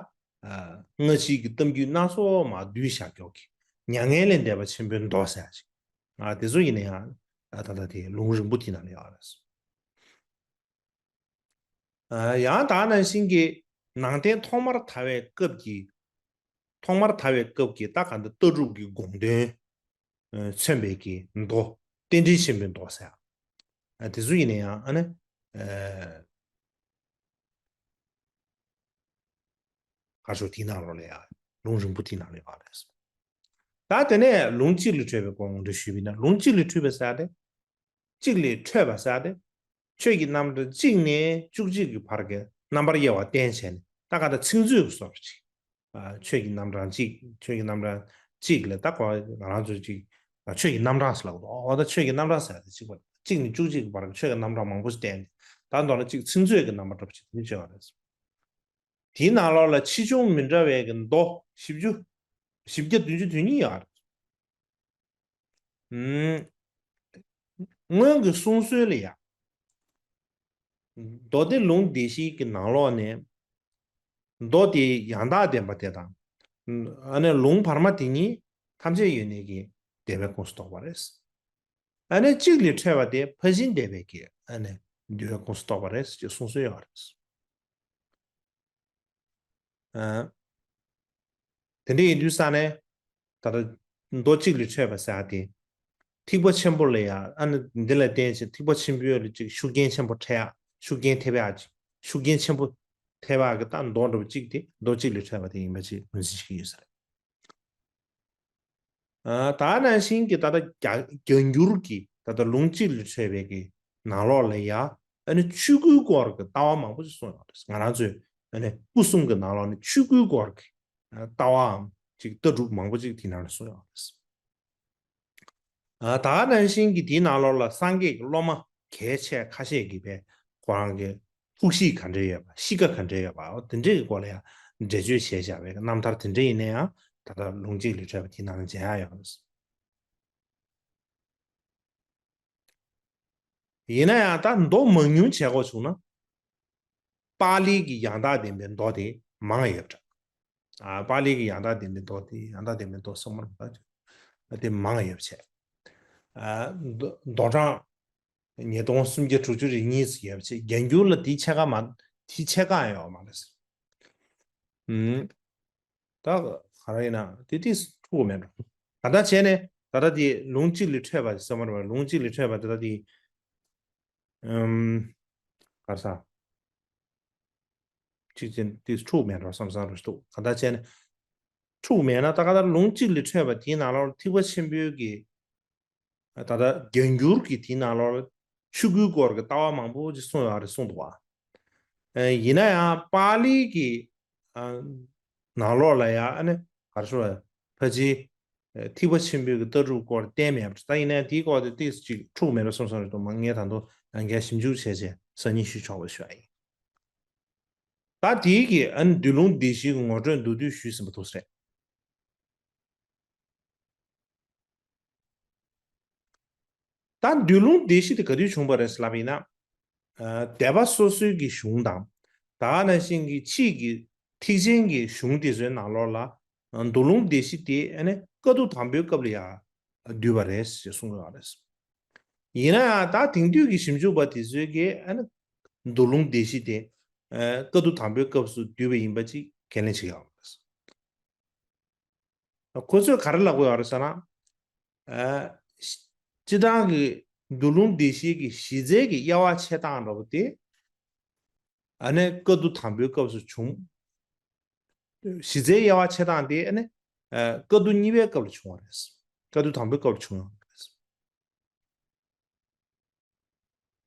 སྔ་ཕྱི་གི་གཏམ་རྒྱུད་སྣ་ཚོགས་མར་བསྡུས་བཞག་ཀྱོག་གི་མྱ་ངན་ལས་འདས་པ་ཆེན་པོའི་མདོ་ཟེར་ཡ་ཅིག་ཨ་དེ་ཚོ་ཡིན་ན་ཡང་ད་ལྟ་དེ་ལུང་རིང་པོ་དེ་ནང་ལ་ཡོད་རེད། ཨ་ཡང་ད་ག་ནང་བཞིན་གྱི་ནང་བསྟན་ཐོག་མར་དར་བའི་སྐབས་ཀྱི་ཐོག་མར་དར་བའི་སྐབས་ཀྱི་ད་ག་འདི་ལྟ་གྲུབ་ཀྱི་དགོངས་དོན་ཨ་མཚོན་པའི་གི་མདོ་རྟེན་འབྲེལ་ཆེན་པོའི་མདོ་ཟེར། ཨ་དེ་ཚོ་ཡིན་ན་ཡང་ཨ་ནི་ཨ་ག་ཞོག་དེའི་ནང་ལོགས་ལ་ཡང་ལུང་རིང་པོ་དེའི་ནང་ལ་ཡོད་རེད། ད་དེ་ནས་ལུང་གཅིག་ལས་འཕྲོས་པའི་སྐོར་ངོ་སྤྲོད་ཞུས་པ་ཡིན་ན་ལུང་གཅིག་ལས་འཕྲོས་པའི་ཟེར་ཡ་དེ། གཅིག་ལས་འཕྲོས་པ་ཟེར་ཏེ། ཆོས་ཀྱི་རྣམ་གྲངས་གཅིག་ནས་བཅུ་གཅིག་གི་བར་གྱི་རྣམ་པར་དབྱེ་བ་བསྟན་བྱས་ནས་ད་ག་ད་ཚིག་མཛོད་ཀྱི་བཟོ་འདྲ་ཅིག་ཨ་ཆོས་ཀྱི་རྣམ་གྲངས་གཅིག་ཆོས་ཀྱི་རྣམ་གྲངས་གཅིག་ལ་ད་གོ་ང་རང་ཚོ་ཅིག་ཨ་ཆོས་ཀྱི་རྣམ་གྲངས་ཟེར་ལབ་འདུག་འོ་ད་ཆོས་ཀྱི་རྣམ་གྲངས་ཟེར་ཏེ་གཅིག་པ་གཅིག་ནས་བཅུ་གཅིག་གི་བར་གྱི་ཆོས་ཀྱི་རྣམ་གྲངས་མང་པོ་ཞིག་བསྟན་ཏེ་ད་མདོར་ན་གཅིག་ཚིག་མཛོད་ཀྱི་རྣམ་པ་འདྲ་པོ་ཅིག་དེ་ནས་བྱས་པ་རེད། དེའི་ནང་ལོགས་ལ་ཆེ་ཆུང་མི་འདྲ་བའི་གི་མདོ་བཞི་བཅུ། བཞི་བརྒྱ་བདུན་ཅུ་དོན་གཉིས་ཡོད་རེད། ཨུམ། སྔོན་གྱི་གསུང་སྲོལ་ལ་ཡང་། མདོ་སྡེ་ལུང་སྡེ་བཞིའི་གི་ནང་ལོགས་ནས། མདོ་དེའི་ཡང་དག་བདེན་པ་དེ་དང་། ཨ་ནི་ལུང་བར་མ་དེ་གཉིས་ཐམས་ཅད་ཡོད་གནས་ཀྱི་བདེན་པའི་ཁོངས་སུ་གཏོགས་པ་རེད། ཨ་ནི་གཅིག་ལས་འཕྲོས་པ་དེ་ཕར་ཕྱིན་བདེན་པའི་གི་ཨ་ནི་འདུལ་བའི་ཁོངས་སུ་གཏོགས་པ་རེད་ཅེས་གསུང་སྲོལ་ཡོད་རེད། ཨ། དེ་འདྲ་ཡིན་དུས་ས་ནས་ད་ལྟ་མདོ་གཅིག་ལས་འཕྲོས་པ་ཟེར་ཡ་དེ། ཐེག་པ་ཆེན་པོ་ལ་ཡང་ཨ་ནི་འདི་ལ་བརྟེན་ཞིང་ཐེག་པ་ཆེན་པོའི་ལ་ཅིག་ཤུགས་རྐྱེན་ཆེན་པོ་འཕྲད་ཡ་ཤུགས་རྐྱེན་ཐེབས་ཡ་ཅིག་ཤུགས་རྐྱེན་ཆེན་པོ་ཐེབས་ཡ་གི་ད་མདོ་འདྲ་པོ་གཅིག་དེ་མདོ་གཅིག་ལས་འཕྲོས་པ་དེ་ཡིན་པ་ཅིག་ངོས་འཛིན་བྱེད་ཀྱི་ཡོད་ས་རེད། ཨ་ད་ནང་བཞིན་གྱི་ད་ལྟ་རྒྱ་རྒྱ་འགྱུར་གྱི་ད་ལྟ་ལུང་གཅིག་ལས་འཕྲོས་པའི་གི་ནང་ལོགས་ལ་ཡ་ཨ་ནི་ཆོས་སྐུའི་སྐོར་གྱི་ལྟ་བ་མང་པོ་ཞིག་གསུངས་ཡོད་རེད། ང་རང་ཚོས་ ཨ་ནི་སྐུ་གསུམ་གྱི་ནང་ལོགས་ནས་ཆོས་སྐུའི་སྐོར་གྱི་ལྟ་བའམ་ཅིག་ལྟ་གྲུབ་མང་པོ་ཅིག་དེའི་ནང་ལ་གསུངས་ཡོད་རེད། ཨ་ད་ག་ནང་བཞིན་གྱི་དེའི་ནང་ལོགས་ལ་སངས་རྒྱས་ཀྱི་སློབ་མ་གལ་ཆེ་ཁ་ཤས་ཀྱིས་པས་ཁོ་རང་གི་ཐུགས་གཤིས་ག་འདྲ་ཡོད་པ་གཤིས་ཀ་ག་འདྲ་ཡོད་པ་འོ་དེ་འདྲའི་གི་སྐོར་ལ་ཡང་འགྲེལ་བརྗོད་བྱས་བཞག་པའི་རྣམ་ཐར་དེ་འདྲ་ཡིན་ན་ཡང་ད་ལྟ་ལུང་གཅིག་ལ་འཕྲད་པ་དེའི་ནང་ལ་མཇལ་ཡག་ཡོད་རེད། ཡིན་ན་ཡང་ད་མདོ་མང་ཉུང་བྱེད་དགོས་བྱུང་ན། པཱ་ལིའི་གི་ཡང་དག་ལྡན་པའི་མདོ་དེ་མང་ཡོད་པ་འདྲ། ཨ་པཱ་ལིའི་གི་ཡང་དག་ལྡན་པའི་མདོ་དེ་ཡང་དག་ལྡན་པའི་མདོ་གསུང་མར་མདོ་དེ་མང་ཡོད་པ་བྱས། ཨ་མདོ་མདོ་གྲངས་ཉིས་སྟོང་སུམ་བརྒྱ་དྲུག་ཅུ་རེ་གཉིས་ཙམ་ཡོད་པ་བྱས་རྒྱ་འགྱུར་ལ་དེའི་ཕྱེད་ཀ་མ་དེའི་ཕྱེད་ཀ་ཡང་ཡོད་མ་རེད། ཨུམ། ད་ག་རེ་ཡིན་ན་དེ་དེ་འཁྲུག་མེད་འགྲོ། ག་ད་བྱས་ནས་ད་ལྟ་དེ་ལུང་གཅིག་ལས་འཕྲོས་པ་ཟེར་མ་རེད་པ། ལུང་གཅིག་ལས་འཕྲོས་པ་ད་ལྟ་དེ་ཨུམ། ག་རེ་ཟ། གཅིག་ཅན་དེ་འཁྲུག་མེད་འགྲོ་བསམ་བསམ་རུ་འདུག་ག་ད་བྱས་ནས་འཁྲུག་མེད་ན་ད་ག་ད་ལུང་གཅིག་ལས་འཕྲོས་པ་དེའི་ནང་ལོགས་ཐེག་པ་ཆེན་པོའི་གི་ད་ལྟ་རྒྱ་འགྱུར་གྱི་དེའི་ནང་ལོགས་ཆོས་སྐུའི་སྐོར་གྱི་ལྟ་བ་མང་པོ་ཅིག་གསུངས་ཡོད་རེད་གསུངས་འདུག་བ། ཨ་ཡིན་ན་ཡང་པཱ་ལི་གི་ཨ་ནང་ལོགས་ལ་ཡང་ཨ་ནི་ག་རེ་ཞུ་བ་ཕལ་ཆེར་ཨ་ཐེག་པ་ཆེན་པོའི་གི་ལྟ་གྲུབ་སྐོར་བསྟན་མེད་པ་ད་ཡིན་ན་ཡང་དེའི་སྐོར་དེ་ཏོག་ཙམ་ཅིག་འཁྲུག་མེད་པ་སོང་སོང་རེད་འདུག་མ་ངས་ད་དུང་ཡང་བསྐྱར་ཞིབ་འཇུག་བྱས་རྗེས་གསར་རྙིང་ཞུས་ཆོག་པ་ཞུ་ཡ་ཡིན། ད་དེའི་གི་ཨ་ནི་མདོ་ལུང་སྡེ་བཞི་གི་ངོ་སྤྲོད་མདོར་བསྡུས་ཞུས་ཟིན་པ་འདུག་ཟེར། ད་མདོ་ལུང་སྡེ་བཞི་དེ་ག་དུས་བྱུང་བ་རེད་ལབ་ཡིན་ན། ཨ་སྡེ་པ་སོ་སོའི་གི་གཞུང་དང་། ད་ག་ནང་བཞིན་གྱི་ཕྱིས་ཀྱི་ཐེག་ཆེན་གྱི་གཞུང་དེ་ཚོའི་ནང་ལོགས་ལ་ཨ་མདོ་ལུང་སྡེ་བཞི་དེ་ཨ་ནི་བཀའ་བསྡུ་དང་པོའི་སྐབས་ལ་ཡང་བསྡུས་པ་རེད་ཞེས་གསུངས་ཡོད་རེད། ཡིན་ན་ཡང་ད་དེང་དུས་ཀྱི་ཞིབ་འཇུག་པ་དེ་ཚོའི་གི་ཨ་ནི་མདོ་ལུང་སྡེ་བཞི་དེ་ཨ་བཀའ་བསྡུ་དང་པོའི་སྐབས་སུ་བསྡུས་པ་ཡིན་པ་ཅིག་ཁས་ལེན་བྱེད་ཀྱི་ཡོད་རེད། ཁོ་ཚོས་ག་རེ་ལབ་ཀྱི་ཡོད་རེད་ཟེར་ན། ཨ། སྤྱིར་བཏང་གི་མདོ་ལུང་སྡེ་བཞིའི་གི་གཞི་རྩའི་གི་དབྱེ་བ་ཕྱེ་སྟངས་འདྲ་པོ་དེ། ཨ་ནི་བཀའ་བསྡུ་དང་པོའི་སྐབས་སུ་བྱུང་། གཞི་རྩའི་དབྱེ་བ་ཕྱེ་སྟངས་དེ་ཨ་ནི། ཨ། བཀའ་བསྡུ་གཉིས་པའི་སྐབས་ལ་བྱུང་བ་རེད། བཀའ་བསྡུ་དང་པོའི་སྐབས་ལ་བྱུང་ཡོད་རེད།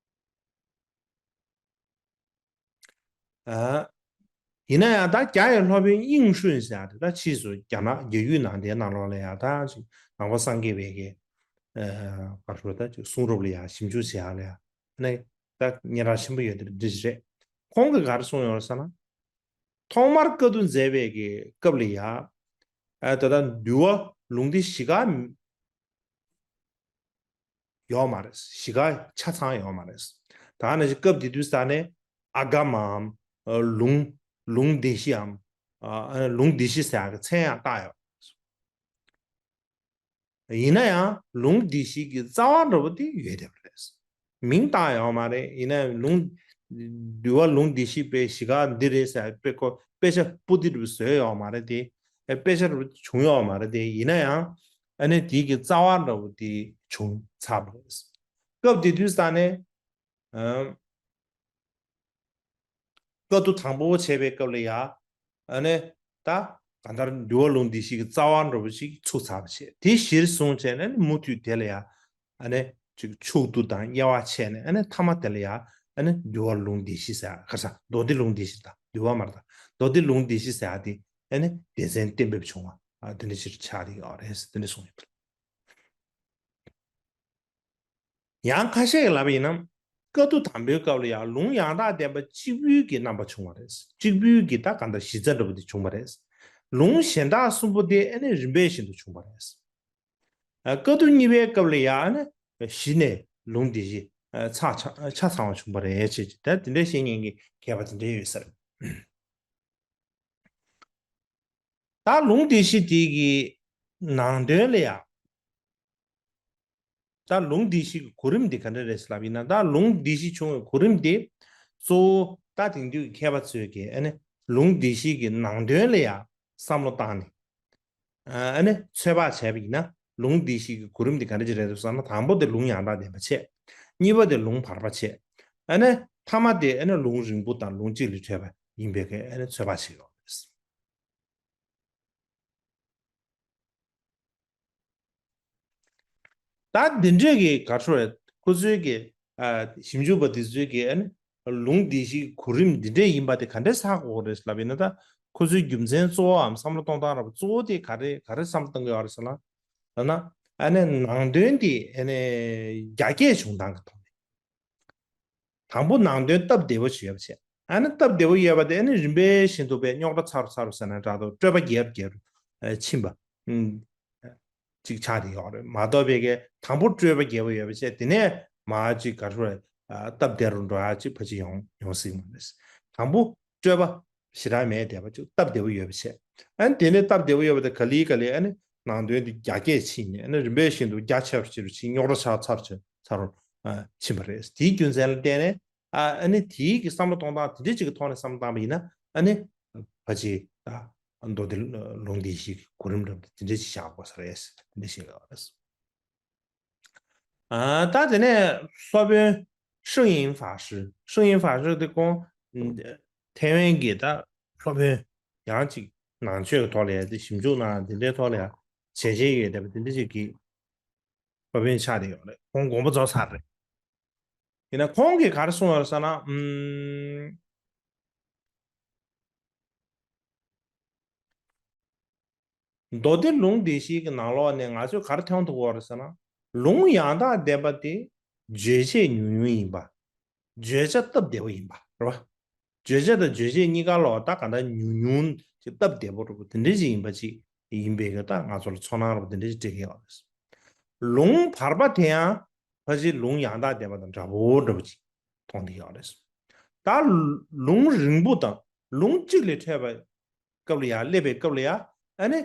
ཨ། ཡིན་ན་ཡང་ད་རྒྱ་ཡི་སློབ་དཔོན་དབྱིངས་ཧྲུན་ཟེར་ཡ་དེ་ད་ཕྱིས་སུ་རྒྱ་ནག་རྒྱ་ཡུལ་ནང་དེའི་ནང་ལོགས་ལ་ཡང་ད་ཅིག་ནང་པ་སངས་རྒྱས་པའི་གི་ཨ་ག་རེ་ཞུ་ད་ཅིག་གསུང་རབ་ལ་ཡང་ཞིབ་འཇུག་བྱེད་ཡ་ལ་ཡང་ནི་ད་སྙན་གྲགས་ཆེན་པོ་ཡོད་དེ་འདི་རེད། ཁོང་གིས་ག་རེ་གསུངས་ཡོད་ཟེར་ན། ཐོག་མར་བཀའ་བསྡུ་མཛད་པའི་གི་སྐབས་ལ་ཡང་ཨ་ད་ལྟ་འདུལ་བ་ལུང་སྡེ་བཞི་ཀ་ཡོད་མ་རེད། གཞི་ག་ཆ་ཚང་ཡོད་མ་རེད། ད་ནི་སྐབས་དེ་དུས་ས་ནས་ཨ་ག་མའམ་ལུང་ལུང་སྡེ་བཞིའམ་ལུང་སྡེ་བཞི་ཟེར་ཡག་གི་མཚན་ཡང་བཏགས་ཡོད། ཡིན་ན་ཡང་ལུང་སྡེ་བཞི་གི་རྩ་བ་འདྲ་པོ་དེ་ཡོད་བསྡད་པ་རེད། མིང་བཏགས་ཡོད་མ་རེད། ཡིན་ན་ཡང་ལུང་འདུལ་བ་ལུང་སྡེ་བཞི་པའི་གཞི་ག་འདི་རེད་ཟེར་དཔེ་ཁོ་དཔེ་ཆ་པོ་ཏི་འདྲ་པོ་བཟོས་ཡོད་མ་རེད་དེ། དཔེ་ཆ་འདྲ་པོ་བྱུང་ཡོད་མ་རེད་དེ། ཡིན་ན་ཡང་ཨ་ནི་དེའི་གི་རྩ་བ་འདྲ་པོ་དེ་བྱུང་ཚར་བ་རེད། སྐབས་དེ་དུས་ས་ནས་ཨམ། བཀའ་བསྡུ་དང་པོ་བྱས་པའི་སྐབས་ལ་ཡ། ཨ་ནི་ད་གང་ལྟར་འདུལ་བ་ལུང་སྡེ་བཞི་གི་རྩ་བ་འདྲ་པོ་ཞིག་ཚུགས་ཚར་བ་བྱས། དེ་གཞིར་བཟུང་བྱས་ནས་མུ་མཐུད་དེ་ལ་ཡ། ཨ་ནི་ཅིག་ཕྱོགས་བསྡུ་དང་དབྱེ་བ་ཕྱེ་ནས་ཨ་ནི་མཐའ་མ་དེ་ལ་ཡ། ཨ་ནི་འདུལ་བ་ལུང་སྡེ་བཞི་ཟེར་ཡ་ག་ས་མདོ་སྡེ་ལུང་སྡེ་བཞི་དང་འདུལ་བ་མ་རེད་ད། མདོ་སྡེ་ལུང་སྡེ་བཞི་ཟེར་ཡ་དེ་ཨ་ནི་སྡེ་ཚན་གཏན་འབེབས་བྱུང་བ་ཨ་དེ་འདྲ་ཞིག་ཆགས་བསྡད་ཡོད་རེད། དེ་འདྲ་གསུངས་ཡོད་པ་རེད། ཡང་ཁ་ཤས་ཀྱིས་ལབ་པ་ཡིན་ན། བཀའ་བསྡུ་དང་པོའི་སྐབས་ལ་ཡང་ལུང་ཡང་དག་ལྡན་པ་གཅིག་པུའི་གི་རྣམ་པ་བྱུང་བ་རེད། གཅིག་པུའི་གི་ད་གང་ལྟར་གཞི་རྩ་འདྲ་པོ་དེ་བྱུང་བ་རེད། ལུང་གཞན་དག་གསུམ་པོ་དེ་ཨ་ནི་རིམ་པས་བཞིན་དུ་བྱུང་བ་རེད། ཨ་བཀའ་བསྡུ་གཉིས་པའི་སྐབས་ལ་ཡང་ཨ་ནི་གཞི་ནས་ལུང་སྡེ་བཞི་ཨ་ཆ་ཆ་ཆ་ཚང་བ་བྱུང་བ་རེད་ཅེས་ད་དེ་འདྲའི་བཤད་མཁན་གྱི་མཁས་པ་དེ་འདྲ་ཡོད་ས་རེད། ད་ལུང་སྡེ་བཞི་དེ་གི་ནང་དོན་ལ་ཡང་། ད་ལུང་སྡེ་བཞི་གི་གོ་རིམ་དེ་ག་འདྲ་རེད་ཟེར་ལབ་ཡིན་ན། ད་ལུང་སྡེ་བཞི་བྱུང་བའི་གོ་རིམ་དེ་གཙོ་བོ་ད་དེང་དུས་ཀྱི་མཁས་པ་ཚོས་ཀྱི་ཨ་ནི་ལུང་སྡེ་བཞི་གི་ནང་དོན་ལ་ཡང་བསམ་བློ་བཏང་ནས་ཨ་ནི་ཚོད་དཔག་བྱས་པ་ཡིན་ན། ལུང་སྡེ་བཞི་གི་གོ་རིམ་དེ་ག་འདྲ་ཅིག་རེད་འདུག་བསམ་ན། དང་པོ་དེ་ལུང་ཡང་དག་ལྡན་པ་བྱས། གཉིས་པ་དེ་ལུང་བར་པ་བྱས། ཨ་ནི་མཐའ་མ་དེ་ཨ་ནི་ལུང་རིང་པོ་དང་ལུང་གཅིག་ལས་འཕྲོས་པ་ཡིན་པའི་གི་ཨ་ནི་ཚོད་དཔག་བྱས་ཡོད་རེད། ད་འདི་འདྲས་ཀྱི་ག་ཚོད་རེད། ཁོ་ཚོའི་གི་ཨ་ཞིབ་འཇུག་པ་དེ་ཚོའི་གི་ཨ་ནི་ ལུང་སྡེ་བཞིའི་གོ་རིམ་འདི་འདྲས་ཡིན་པ་དེ་ག་འདྲས་ཧ་གོ་དགོས་རེད་ལབ་ཡིན་ན། ད་ཁོ་ཚོའི་རྒྱུ་མཚན་གཙོ་བོའམ་བསམ་བློ་གཏོང་སྟངས་ར་བ་གཙོ་བོ་དེ་ག་རེ་ག་རེ་བསམ་བློ་གཏོང་གི་ཡོད་རེད་ཟེར་ན། ད་ན་ཨ་ནི་ནང་དོན་དེ་ཨ་ནི་རྒྱ་སྐྱེད་བྱུང་སྟངས་ཀྱི་ཐོག་ནས། དང་པོ་ནང་དོན་སྟབས་བདེ་བོ་ཞིག་ཡོད་པ་བྱས། ཨ་ནི་སྟབས་བདེ་བོ་ཡོད་པ་དེ་ཨ་ནི་རིམ་པས་བཞིན་དུ་བས་རྙོག་དྲ་ཚ་རུ་ཚ་རུ་ཟེར་ན་འདྲ་འདུག་སྤྲོས་པ་རྒྱས་རུ་རྒྱས་རུ་ཨ་ཕྱིན་པ། ཨུམ། ཅིག་ཆགས་བསྡད་ཡོད་རེད་མ་གཏོགས་པའི་གི་དང་པོ་སྤྲོས་པ་རྒྱས་པོ་ཡོད་པ་བྱས། དེ་ནས་མར་ཅིག་ག་རེ་ཟེར། ཨ་སྟབས་བདེ་རུ་འགྲོ་ཡ་ཅིག་ཕལ་ཆེར་ཡོང་ཡོང་སྲིད་མ་རེད། དང་པོ་སྤྲོས་པ་ཞེ་དྲག་མེད་བསྡད་པ་ཅིག་སྟབས་བདེ་བོ་ཡོད་པ་བྱས། ཨ་ནི་དེ་ནས་སྟབས་བདེ་བོ་ཡོད་པ་དེ་ག་ལེ་ག་ལེ་ཨ་ནི་ནང་དོན་དེ་རྒྱ་སྐྱེད་ཕྱིན་ནས་ཨ་ནི་རིམ་པས་བཞིན་དུ་རྒྱ་ཆེ་རུ་ཆེ་རུ་ཕྱིན། རྙོག་དྲ་ཆགས་ཚ་རུ་ཆེ་ཚ་རུ་ཨ་ཕྱིན་པ་རེད། དེའི་རྒྱུ་མཚན་ལ་བརྟེན་ནས་ཨ་ཨ་ནི་དེའི་གི་བསམ་བློ་གཏོང་སྟངས་དེ་འདྲ་ཅིག་གི་ཐོག་ནས་བསམ་བློ་བཏང་པ་ཡིན་ན་ཨ་ནི་ཕལ་ཆེར་ད་མདོ་སྡེ་ལུང་སྡེ་བཞིའི་གོ་རིམ་འདྲ་པོ་དེ་འདྲ་ཞིག་བཞག་དགོས་ས་རེད། དེ་འདྲ་ཞིག་ལབ་པ་རེད། ཨ་ད་དེ་ནས་སློབ་དཔོན་ཧྲི་ཡིན་ཧྥ་ཧྲི། ཧྲི་ཡིན་ཧྥ་ཧྲི་དེ་ཁོང་ཐེ་ཝན་གྱི་ད་སློབ་དཔོན་ཡང་ཅིག་ནང་ཆོས་ཀྱི་ཐོག་ལ་ཡང་དེ་ཞིབ་འཇུག་གནང་དེ་འདྲའི་ཐོག་ལ་ཡང་བྱས་རྗེས་ཡོད་བསྡད་པ་དེ་འདྲ་ཅིག་གི་སློབ་དཔོན་ཆགས་བསྡད་ཡོད་རེད། ཁོང་དགོངས་པ་རྫོགས་ཚར་རེད། ཡིན་ན་ཁོང་གིས་ག་རེ་གསུངས་ཡོད་ཟེར་ན། ཨུམ། མདོ་སྡེ་ལུང་སྡེ་བཞིའི་གི་ནང་ལོགས་ནས་ང་ཚོས་ག་རེ་མཐོང་ཐུབ་ཀྱི་ཡོད་རེད་ཟེར་ན། ལུང་ཡང་དག་བསྟན་པ་དེ་བརྗོད་བྱ་ཉུང་ཉུང་ཡིན་པ། བརྗོད་བྱ་སྟབས་བདེ་པོ་ཡིན་པ་རེད་བ། བརྗོད་བྱ་དང་རྗོད་བྱེད་གཉིས་ཀ་ལོག་ད་ག་འདྲ་ཉུང་ཉུང་ཅིག་སྟབས་བདེ་པོ་རེད་པ་དེ་འདྲ་ཅིག་ཡིན་པ་ཅིག་ཡིན་པའི་གི་ད་ང་ཚོ་ལ་ཚོར་སྣང་རེད་པ་དེ་འདྲ་ཅིག་སྤྲད་ཀྱི་ཡོད་རེད། ལུང་བར་པ་དེ་ཡང་ཕལ་ཆེར་ལུང་ཡང་དག་བསྟན་པ་དང་འདྲ་པོ་འདྲ་པོ་ཅིག་མཐོང་བསྡད་ཡོད་རེད། ད་ལུང་རིང་པོ་དང་ལུང་གཅིག་ལས་འཕྲོས་པའི་སྐབས་ལ་ཡང་སླེབས་པའི་སྐབས་ལ་ཡང་ཨ་ནི་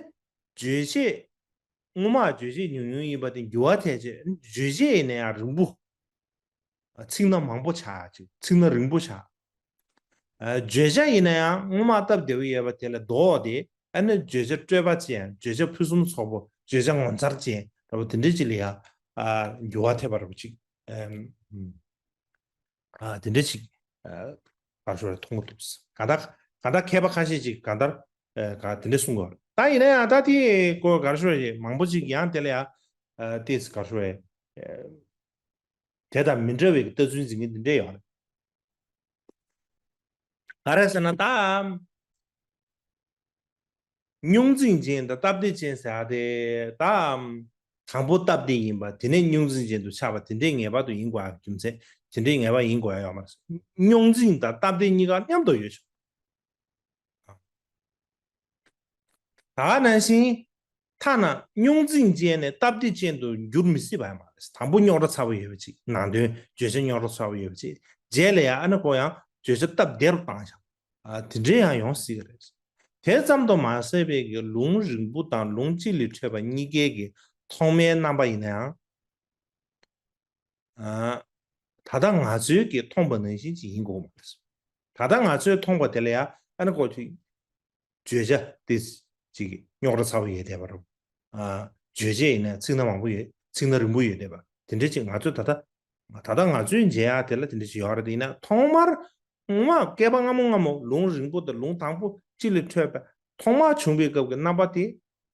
རྗོད་བྱེད་སྔོན་མ་བརྗོད་བྱེད་ཉུང་ཉུང་ཡིན་པ་དེ་འགྱུར་བ་ཐེབས་བྱས་རྗོད་བྱེད་ཡིན་ན་ཡང་རིང་པོ། ཚིག་སྣ་མང་པོ་ཆགས་ཅིག་ཚིག་སྣ་རིང་པོ་ཆགས། ཨ་བརྗོད་བྱ་ཡིན་ན་ཡང་སྔོན་མ་སྟབས་བདེ་བོ་ཡོད་པ་དེ་ལ་ལྡོག་སྟེ་ཨ་ནི་བརྗོད་བྱ་སྤྲོས་པ་ཅན། བརྗོད་བྱ་ཕུན་སུམ་ཚོགས་པོ། བརྗོད་བྱ་ངོ་མཚར་ཅན་འདྲ་པོ་དེ་འདྲ་ཅིག་ལ་ཡང་ཨ་འགྱུར་བ་ཐེབས་པ་འདྲ་པོ་ཅིག་ཨམ། ཨ་དེ་འདྲ་ཅིག་ཨ་ག་རེ་ཞུ་རེད། མཐོང་གི་འདུག་གང་ལྟར་གང་ལྟར་མཁས་པ་ཁ་ཤས་ཅིག་གང་ལྟར་ཨ་ག་དེ་འདྲ་གསུང་གི་ཡོད་རེད། ད་ཡིན་ན་ཡང་ད་དེ་སྐོར་ག་རེ་ཞུ་རེད། མང་པོ་ཅིག་ཡང་དེ་ལ་ཡང་ཨ་ཏོག་ཙམ་ག་རེ་ཞུ་རེད། ཨ་དེ་དང་མི་འདྲ་བའི་ལྟ་ཚུལ་འཛིན་མཁན་འདི་འདྲས་ཡོད་རེད། ག་རེ་ཟེར་ན་ད། རྙོག་འཛིང་ཅན་དང་སྟབས་བདེ་ཅན་ཟེར་ཡ་དེ་ད། དང་པོ་སྟབས་བདེ་ཡིན་པ་དེ་ནས་རྙོག་འཛིང་ཅན་དུ་ཆགས་པ་དེ་འདྲས་ངེས་པར་དུ་ཡིན་དགོས་ཡ་རྒྱུ་མཚན་དེ་འདྲས་ངེས་པར་ཡིན་དགོས་ཡ་ཡོད་མ་རེད། རྙོག་འཛིང་དང་སྟབས་བདེ་གཉིས་ཀ་མཉམ་དུ་ཡོད་ཆོག་ད་ག་ནང་བཞིན། ཐ་ན་རྙོག་འཛིང་ཅན་ནས་སྟབས་བདེ་ཅན་དུ་འགྱུར་མི་སྲིད་པ་ཡང་མ་རེད། དང་པོ་རྙོག་དྲ་ཚ་པོ་ཡོད་པ་ཅིག་ནང་དོན་བརྗོད་བྱ་རྙོག་དྲ་ཚ་པོ་ཡོད་པ་ཅིག་རྗེས་ལ་ཡང་ཨ་ནི་ཁོ་ཡང་བརྗོད་བྱ་སྟབས་བདེ་རུ་བཏང་བཞག་ཨ་དེ་འདྲས་ཡང་ཡོང་སྲིད་ཀྱི་རེད། དེ་ཙམ་དུ་མ་ཟད་པའི་གི་ལུང་རིང་པོ་དང་ལུང་གཅིག་ལས་འཕྲོས་པ་གཉིས་ཀའི་གི་ཐོག་མའི་རྣམ་པ་ཡིན་ན་ཡང་། ཨ། ད་ལྟ་ང་ཚོའི་གིས་མཐོང་པ་ནང་བཞིན་ཅིག་ཡིན་དགོས་མ་རེད། ད་ལྟ་ང་ཚོས་མཐོང་པ་དེ་ལ་ཡང་ཨ་ནི་ཀོ་ཅིག་བརྗོད་བྱ་དེ་ཅིག་རྙོག་དྲ་ཚ་པོ་ཡོད་བསྡད་པ་རེད། ཨ། རྗོད་བྱེད་ཡིན་ན་ཚིག་སྣ་མང་པོ་ཡོད། ཚིག་སྣ་རིང་པོ་ཡོད་བསྡད་པ་དེ་འདྲ་ཅིག་ང་ཚོས་ད་ལྟ་ད་ལྟ་ང་ཚོས་མཇལ་ཡག་དེ་ལ་དེ་འདྲ་ཅིག་ཡོད་རེད། ཡིན་ན་ཐོག་མར་སྔོན་མ་བསྐལ་པ་སྔ་མོ་སྔ་མོ་ལུང་རིང་པོ་དང་ལུང་དང་པོ་གཅིག་ལས་འཕྲོས་པ་ཐོག་མར་བྱུང་བའི་སྐབས་ཀྱི་རྣམ་པ་དེ་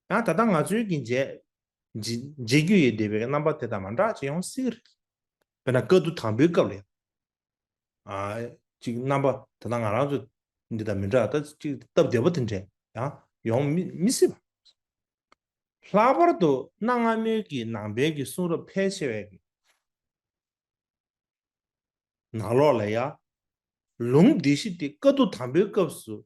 ཡང་ད་ལྟ་ང་ཚོའི་གིས་མཇལ། མཇལ་རྒྱུ་ཡོད་བསྡད་པའི་རྣམ་པ་དེ་དང་མ་འདྲ་ཅིག་ཡོང་སྲིད་ཀྱི་རེད། དཔེར་ན་བཀའ་བསྡུ་དང་པོའི་སྐབས་ལ་ཡང་། ཨ། ཅིག་རྣམ་པ་ད་ལྟ་ང་རང་ཚོ་འདི་དང་མི་འདྲ། ད་ཅིག་སྟབས་བདེ་པོ་དེ་འདྲས་ཡང་ཡོང་མི་མི་སྲིད་པ། ལྷག་པར་དུ་གནའ་སྔ་མོའི་གི་ནང་པའི་གི་གསུང་རབ་ཕལ་ཆེ་བའི་གི་ནང་ལོགས་ལ་ཡང་ལུང་སྡེ་བཞི་དེ་བཀའ་བསྡུ་དང་པོའི་སྐབས་སུ།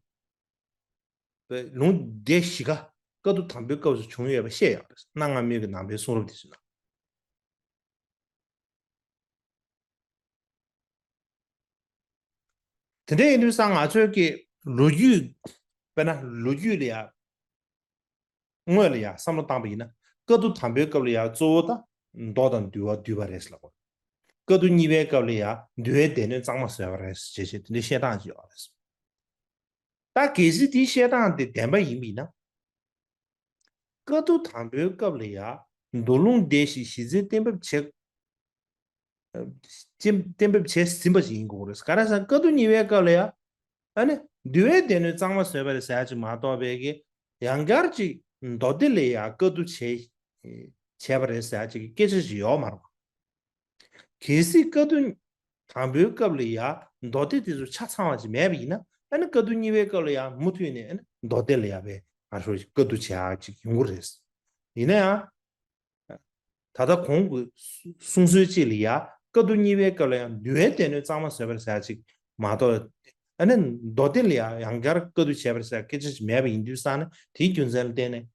ལུང་སྡེ་བཞི་ཀ་བཀའ་བསྡུ་དང་པོའི་སྐབས་སུ་བྱུང་ཡོད་པ་བཤད་ཡོད་རེད། གནའ་སྔ་མོའི་གི་ནང་པའི་གསུང་རབ་དེ་ཚོའི་ནང་། དེ་འདྲ་ཡིན་དུས་ཙང་ང་ཚོའི་གི་ལོ་རྒྱུས། དཔེར་ན་ལོ་རྒྱུས་ལ་ཡང་། དངོས་ལ་ཡང་བསམ་བློ་བཏང་པ་ཡིན་ན། བཀའ་བསྡུ་དང་པོའི་སྐབས་ལ་ཡང་གཙོ་བོ་ད་མདོ་དང་འདུལ་བ་བསྡུས་པ་རེད་ཟེར་ལབ་པ། བཀའ་བསྡུ་གཉིས་པའི་སྐབས་ལ་ཡང་འདུལ་བའི་སྡེ་སྣོད་གཙང་མ་བཟོས་པ་རེད་ཟེར་བྱས་བྱས་དེ་འདྲའི་བཤད་སྟངས་ཅིག་ཡོད་རེད། ད་གལ་སྲིད་དེའི་བཤད་སྟངས་དེ་བདེན་པ་ཡིན་པ་ཡིན་ན། བཀའ་བསྡུ་དང་པོའི་སྐབས་ལ་ཡང་མདོ་ལུང་སྡེ་བཞི་གཞི་རྩའི་གཏན་འབེབས་བྱས། གཏན་གཏན་འབེབས་བྱས་ཟིན་པ་ཞིག་ཡིན་དགོས་རེད། ག་རེ་ཟེར་ན་བཀའ་བསྡུ་གཉིས་པའི་སྐབས་ལ་ཡང་། ཨ་ནི་འདུལ་བའི་སྡེ་སྣོད་གཙང་མ་བཟོས་པ་རེད་ཟེར་ཡ་ཅིག་མ་གཏོགས་པའི་གི་ཡང་བསྐྱར་ཅིག་མདོ་སྡེ་ལ་ཡང་བཀའ་བསྡུ་བྱས་བྱས་པ་རེད་ཟེར་ཡ་ཅིག་གི་སྐད་ཆ་ཞིག་ཡོད་མ་རེད། གལ་སྲིད་བཀའ་བསྡུ་ དང་པོའི་སྐབས་ལ་ཡ་མདོ་སྡེ་དེ་ཚོ་ཆ་ཚང་བ་ཅིག་མེད་པ་ཡིན་ན། ཨ་ནི་བཀའ་བསྡུ་གཉིས་པའི་སྐབས་ལ་ཡ་མུ་མཐུད་ནས་ཨ་ནི་མདོ་སྡེ་ལ་ཡ་བའི་ང་ཚོ་བཀའ་བསྡུ་བྱེད་ཡག་ཅིག་ཡོང་གི་རེད། ཡིན་ན་ཡང་། ད་ལྟ་གོང་གི་གསུང་སྲོལ་གཅིག་ལ་ཡ་བཀའ་བསྡུ་གཉིས་པའི་སྐབས་ལ་ཡང་འདུལ་བའི་སྡེ་སྣོད་གཙང་མ་བཟོས་པར་ཟེར་ཡག་ཅིག་མ་གཏོགས། ཨ་ནི་མདོ་སྡེ་ལ་ཡ་ཡང་བསྐྱར་བཀའ་བསྡུ་བྱས་པར་ཟེར་ཡག་སྐད་ཆ་ཅིག་མེད་པ་ཡིན་དུས་ཙང་ནས། དེའི་རྒྱུ་མཚན་ལ་བརྟེན་ནས་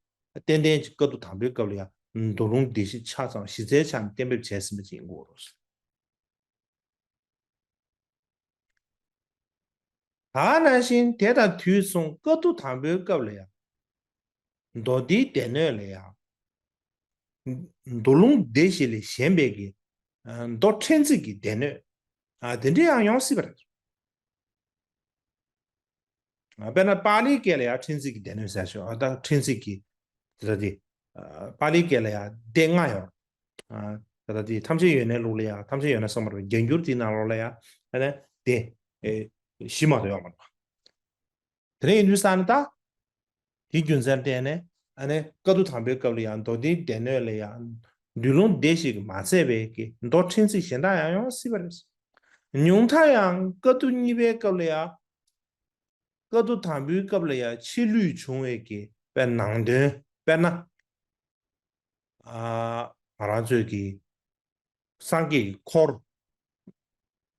ཏན་ཏན་ཅིག་བཀའ་བསྡུ་དང་པོའི་སྐབས་ལ་ཡ་མདོ་ལུང་སྡེ་བཞི་ཆ་ཚང་གཞི་རྩའི་ཆ་ནས་གཏན་འབེབས་བྱས་ཟིན་པ་ཅིག་ཡིན་དགོས་རེད། ད་ནང་བཞིན་དེ་དང་དུས་མཚུངས་བཀའ་བསྡུ་དང་པོའི་སྐབས་ལ་ཡང་མདོ་སྡེའི་སྡེ་སྣོད་ལ་ཡང་མདོ་ལུང་སྡེ་བཞི་ལས་གཞན་པའི་གི་མདོ་ཕྲན་ཚེགས་ཀྱི་སྡེ་སྣོད། ཨ། དེ་འདྲ་ཡང་ཡོང་སྲིད་པ་རེད། ཨ། དཔེར་ན་པཱ་ལིའི་སྐད་ལ་ཡང་ཕྲན་ཚེགས་ཀྱི་སྡེ་སྣོད་ཟེར་ཞོག་ཨ། ད་ཕྲན་ཚེགས་ཀྱི་དེ་ལྟ་དེ། ཨ། པཱ་ལིའི་སྐད་ལ་ཡང་སྡེ་ལྔ་ཡོད། ཨ། དེ་ལྟ་དེ་ཐམས་ཅད་ཡོད་ནའི་ལུགས་ལ་ཡང་ཐམས་ཅད་ཡོད་ན་བསམ་པར་བའི་རྒྱ་འགྱུར་དེའི་ནང་ལོགས་ལ་ཡང་ཨ་ནི་སྡེ་ཨེ་བཞི་མ་གཏོགས་ཡོད་མ་རེད། དེ་ནས་ཡིན་དུས་ཙང་ནས་ད། དེའི་རྒྱུ་མཚན་བརྟེན་ནས་ཨ་ནི་བཀའ་བསྡུ་དང་པོའི་སྐབས་ལ་ཡང་མདོ་སྡེའི་སྡེ་སྣོད་ལ་ཡང་འདུལ་ལུང་སྡེ་བཞི་གིས་མ་ཚད་པའི་གི་མདོ་ཕྲན་ཚེགས་གཞན་དག་ཡང་ཡོང་སྲིད་པ་རེད། ཉུང་མཐའ་ཡང་བཀའ་བསྡུ་གཉིས་པའི་སྐབས་ལ་ཡང་། བཀའ་བསྡུ་དང་པོའི་སྐབས་ལ་ཡང་ཕྱི་ལུས་བྱུང་བའི་གི་དཔེ་ནང་དོན། དཔེར་ན། ཨ། ང་རང་ཚོའི་གི་སངས་རྒྱས་ཀྱི་འཁོར།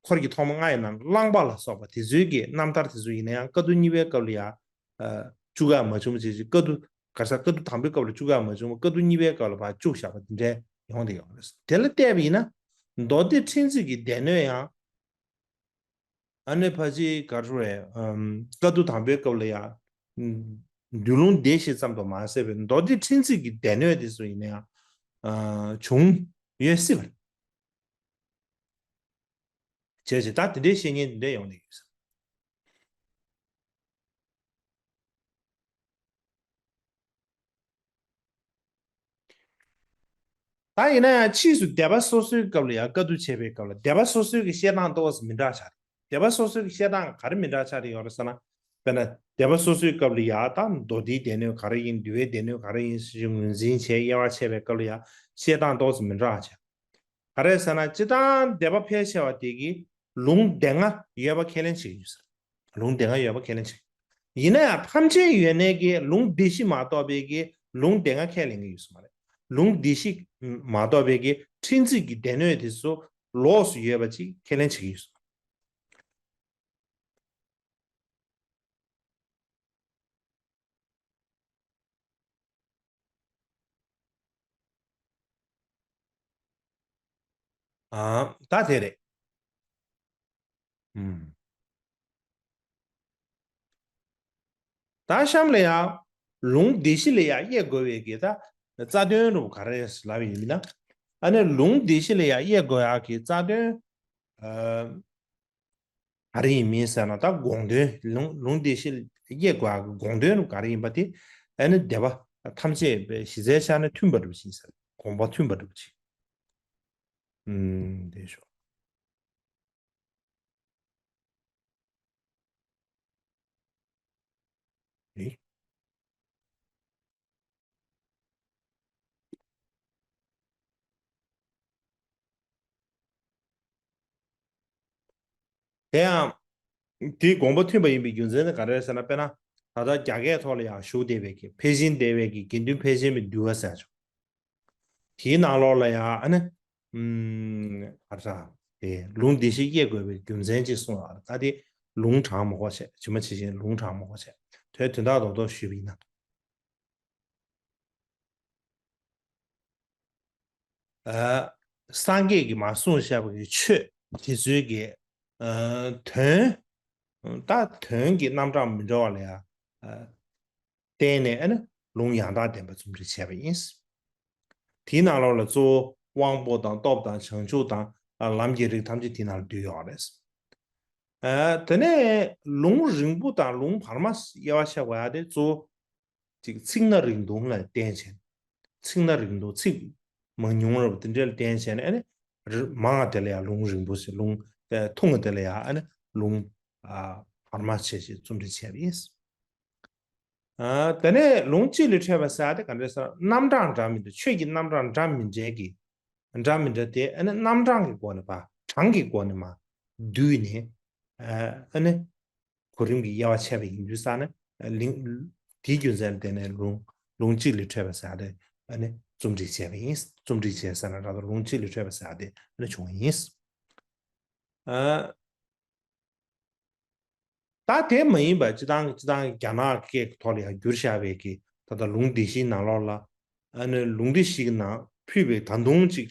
འཁོར་གྱི་ཐོག་མ་ལྔ་ཡི་ནང་རླངས་པ་ལ་སོགས་པ་དེ་ཚོའི་གི་རྣམ་ཐར་དེ་ཚོ་ཡིན་ན་ཡང་བཀའ་བསྡུ་གཉིས་པའི་སྐབས་ལ་ཡང་། ཨ། བཅུག་ཡག་མ་བྱུང་བ་བྱས་ཅིག་བཀའ་བསྡུ། ག་རེ་ཟེར། བཀའ་བསྡུ་དང་པོའི་སྐབས་ལ་བཅུག་ཡག་མ་བྱུང་བ་བཀའ་བསྡུ་གཉིས་པའི་སྐབས་ལ་ཕར་བཅུག་བཞག་པ་དེ་འདྲ་ཡོང་བསྡད་ཡོད་རེད། དེ་ལ་བལྟས་པ་ཡིན་ན། མདོ་སྡེ་ཕྲན་ཚེགས་ཀྱི་སྡེ་སྣོད་ཡང་། ཨ་ནི་ཕལ་ཆེར་ག་རེ་རེད། ཨམ། བཀའ་བསྡུ་དང་པོའི་སྐབས་ལ་ཡང་། ཨམ། འདུལ་ལུང་སྡེ་བཞི་ཙམ་དུ་མ་ཟད་པའི་མདོ་སྡེ་ཕྲན་ཚེགས་ཀྱི་སྡེ་སྣོད་དེ་ཚོ་ཡིན་ན་ཡང་། ཨ། བྱུང་ཡོད་སྲིད་པ་རེད། བྱས་ཙང་ད་དེ་འདྲའི་བཤད་མཁན་དེ་འདྲ་ཡོང་གི་ཡོད་ས། ད་ཡིན་ན་ཡང་ཕྱིས་སུ་སྡེ་པ་སོ་སོའི་སྐབས་ལ་ཡང་བཀའ་བསྡུ་བྱས་པའི་སྐབས་ལ་སྡེ་པ་སོ་སོའི་གི་བཤད་སྟངས་ཏོག་ཙམ་མི་འདྲ་ཆགས་རེད། སྡེ་པ་སོ་སོའི་གི་བཤད་སྟངས་ག་རེ་མི་འདྲ་ཆགས་རེད་ཡོད་རེད་ཟེར་ན། དཔེར་ན་སྡེ་པ་སོ་སོའི་སྐབས་ལ་ཡང་ད་མདོ་སྡེའི་སྡེ་སྣོད་ག་རེ་ཡིན། འདུལ་བའི་སྡེ་སྣོད་ག་རེ་ཡིན་ཞེས་ངོས་འཛིན་བྱས་དབྱེ་བ་ཕྱེ་བའི་སྐབས་ལ་ཡང་བཤད་སྟངས་ཏོག་ཙམ་མི་འདྲ་བ་བྱས། ག་རེ་ཟེར་ན་སྤྱིར་བཏང་སྡེ་པ་ཕལ་ཆེ་བ་དེ་གིས་ལུང་སྡེ་ལྔ་ཡོད་པ་ཁས་ལེན་བྱེད་ཀྱི་ཡོད་ས་རེད། ལུང་སྡེ་ལྔ་ཡོད་པ་ཁས་ལེན་བྱེད་ཀྱི་ཡོད། ཡིན་ན་ཡང་ཐམས་ཅད་ཡོད་ནའི་གི་ལུང་སྡེ་བཞི་མ་གཏོགས་པའི་གི་ལུང་སྡེ་ལྔ་ཁས་ལེན་གྱི་ཡོད་ས་མ་རེད། ལུང་སྡེ་བཞི་མ་གཏོགས་པའི་གི་ཕྲན་ཚེགས་ཀྱི་སྡེ་སྣོད་དེ་ཚོ་ལོགས་སུ་ཡོད་པ་ཅིག་ཁས་ལེན་བྱེད་ཀྱི་ཡོད་ས་མ་རེད། ཨ། ད་དེ་རེད། ཨུམ། ད་གཤམ་ལ་ཡང་ལུང་སྡེ་བཞི་ལ་ཡང་དབྱེ་དགོས་པའི་གི་ད་རྩ་དོན་རུ་ག་རེ་ལབ་ཡིན་ན། ཨ་ནི་ལུང་སྡེ་བཞི་ལ་ཡང་དབྱེ་དགོས་ཡག་གི་རྩ་དོན། ཨ། ག་རེ་ཡིན་མིན་ཟེར་ན་ད་དགོངས་དོན། ལུང་ལུང་སྡེ་བཞི་དབྱེ་དགོས་ཡག་གི་དགོངས་དོན་རུ་ག་རེ་ཡིན་པ་དེ། ཨ་ནི་སྡེ་པ་ཐམས་ཅད་པའི་གཞི་རྩའི་ཆ་ནས་མཐུན་པ་འགྲུབ་ཅིང་ཟེར། དགོངས་པ་མཐུན་པ་འགྲུབ་ཅིང་། ཨུམ། དེ་ཞོག་ཨེ། དེ་ཡང་། དེའི་དགོངས་པ་མཐུན་པ་ཡིན་པའི་རྒྱུ་མཚན་ནི་ག་རེ་རེད་ཟེར་ན། དཔེར་ན། ད་ལྟ་རྒྱ་སྐད་ཐོག་ལ་ཡང་བཞུགས་བསྡད་པའི་གི་ཕལ་ཆེར་འདས་པའི་གི་དགེ་འདུན་ཕལ་ཆེར་མའི་འདུལ་བ་ཟེར་ཆོག་དེའི་ནང་ལོགས་ལ་ཡང་ཨ་ནི། ཨུམ། ག་རེ་ཟེར། དེ་ལུང་སྡེ་བཞི་དབྱེ་དགོས་པའི་རྒྱུ་མཚན་ཅིག་གསུངས་ཡོད་རེད། ད་དེ་ལུང་དྲངས་མ་དགོས་བྱས། ཇི་མ་ཇི་བཞིན་ལུང་དྲངས་མ་དགོས་བྱས། དོན་དོན་དག་རྡོག་རྡོག་ཞུས་པ་ཡིན་ན། ཨ། སངས་རྒྱས་ཀྱིས་མར་གསུངས་བཞག་པའི་ཆོས་དེ་ཚོའི་གི། ཨ། དོན། ད་དོན་གྱི་རྣམ་གྲངས་མི་འདྲ་བ་ལ་ཡང་། ཨ། བརྟེན་ནས་ཨ་ནི་ལུང་ཡང་དག་བདེན་པ་རྩོམ་སྒྲིག་བྱས་པ་ཡིན། དེའི་ནང་ལོགས་ལ་གཙོ་བོ་དབང་པོ་དང་སྟོབས་དང་བྱང་ཆུབ་དང་། ཨ། ལམ་གྱི་རིགས་ཐམས་ཅད་དེའི་ནང་ལ་འདུས་ཡོད་རེད། ཨ། དེ་ནས་ལུང་རིང་པོ་དང་ལུང་བར་མ་དབྱེ་བ་ཕྱེ་དགོས་ཡག་དེ་གཙོ་བོ། ཅིག་ཚིག་སྣ་རིང་ཐུང་ལ་བརྟེན་བྱས། ཚིག་སྣ་རིང་ཐུང་། ཚིག་མང་ཉུང་རབ་དེ་འདྲ་ལ་བརྟེན་བྱས་ནས། ཨ་ནི་རི་མང་བ་དེ་ལ་ཡང་ལུང་རིང་པོ་ཟེར། ལུང་ཐུང་བ་དེ་ལ་ཡང་ཨ་ནི་ལུང་བར་མ་བྱས་བྱས་རྩོམ་སྒྲིག་བྱས་པ་ཡིན། ཨ། དེ་ནས་ལུང་གཅིག་ལས་འཕྲོས་པ་ཟེར་ཡག་དེ་ག་འདྲ་ཟེར་ན། རྣམ་གྲངས་འདྲ་མི་འདྲ། ཆོས་ཀྱི་རྣམ་གྲངས་འདྲ་མི་འདྲ་གི། འདྲ་མི་འདྲ་དེ་ཨ་ནི་རྣམ་གྲངས་ཀྱི་སྒོ་ནས་པ། གྲངས་ཀྱི་སྒོ་ནས་མར་ བསྡུས་ནས་ཨ་ནི་གོ་རིམ་གྱི་དབྱེ་བ་ཕྱེ་བ་ཡིན་དུས་ཙང་ནས་ལིང་དེའི་རྒྱུ་མཚན་ལ་བརྟེན་ནས་ལུང་ལུང་གཅིག་ལས་འཕྲོས་པ་ཟེར་ཡ་དེ་ཨ་ནི་རྩོམ་སྒྲིག་བྱས་པ་ཡིན། རྩོམ་སྒྲིག་བྱས་ཟེར་ན་འདྲ་འདུག་ལུང་གཅིག་ལས་འཕྲོས་པ་ཟེར་ཡ་དེ་ཨ་ནི་བྱུང་བ་ཡིན། ཨ། ད་དེ་མ་ཡིན་པ་སྤྱིར་བཏང་སྤྱིར་བཏང་རྒྱ་ནག་སྐད་ཀྱི་ཐོག་ལ་ཡང་བསྒྱུར་བཞག་པའི་གི་ད་ལྟ་ལུང་སྡེ་བཞིའི་ནང་ལོགས་ལ་ཨ་ནི་ལུང་སྡེ་བཞི་གི་ནང་ཕུད་པའི་ད་དུང་ཅིག་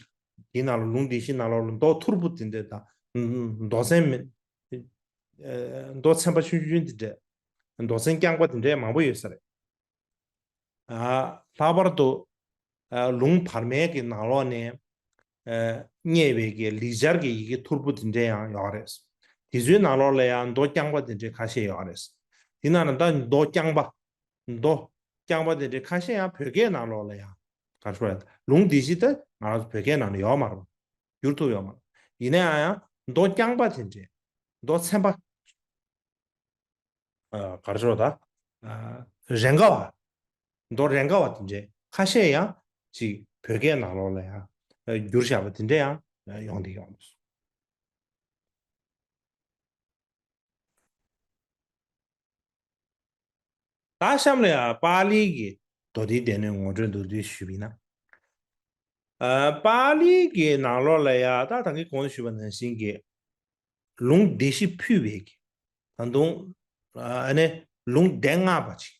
དེའི་ནང་ལ་ལུང་སྡེ་བཞིའི་ནང་ལོགས་ལ་མདོ་ཐོར་བུ་དེ་འདྲ་དང་མདོ་ཚན་མི་མདོ་ཚན་པ་ཆུང་ཆུང་དེ་འདྲ་མདོ་ཚན་རྐྱང་པ་དེ་འདྲ་མང་པོ་ཡོད་ས་རེད། ལྷག་པར་དུ་ལུང་བར་མའི་གི་ནང་ལོགས་ནས་རྙེད་པའི་གི་ལེགས་སྦྱར་གྱི་ཡི་གེ་ཐོར་བུ་དེ་འདྲ་ཡང་ཡོད་རེད། དེ་ཚོའི་ནང་ལོགས་ལ་ཡང་མདོ་རྐྱང་པ་དེ་འདྲ་ཁ་ཤས་ཡོད་རེད། དེ་ནང་ནས་ད་མདོ་རྐྱང་པ། མདོ་རྐྱང་པ་དེ་འདྲ་ཁ་ཤས་ཡང་བོད་སྐད་ནང་ལོགས་ལ་ཡང་ག་རེ་ཞུ་དགོས་རེད། ལུང་སྡེ་བཞི་དེ་ང་རང་ཚོ་བོད་སྐད་ནང་ལ་ཡོད་མ་རེད། བསྒྱུར་ཐུབ་ཡོད་མ་རེད། ཡིན་ན་ཡང་ཡང་མདོ་རྐྱང་པ་དེ་འདྲ་མདོ་ཚན་པ། ཨ། ག་རེ་ཟེར་བ་ད། ཨ། རེ་འགའ་བ། མདོ་རེ་འགའ་བ་དེ་འདྲའི་ཁ་ཤས་ཡང་ཅིག་བོད་སྐད་ནང་ལོགས་ལ་ཡང་བསྒྱུར་བཞག་པ་དེ་འདྲ་ཡང་ཡོང་བསྡད་ཡོང་། ད་གཤམ་ལ་ཡང་པཱ་ལིའི་གི་མདོ་སྡེའི་སྡེ་སྣོད་ངོ་སྤྲོད་མདོར་བསྡུས་ཞུས་པ་ཡིན་ན། ཨ། པཱ་ལིའི་གི་ནང་ལོགས་ལ་ཡང་ད་ད་གིན་གོང་དུ་ཞུས་པ་ནང་བཞིན་གྱི་ལུང་སྡེ་བཞི་ཕུད་པའི་གི་ད་དུང་ཨ་ནི་ལུང་སྡེ་ལྔ་པ་ཅིག་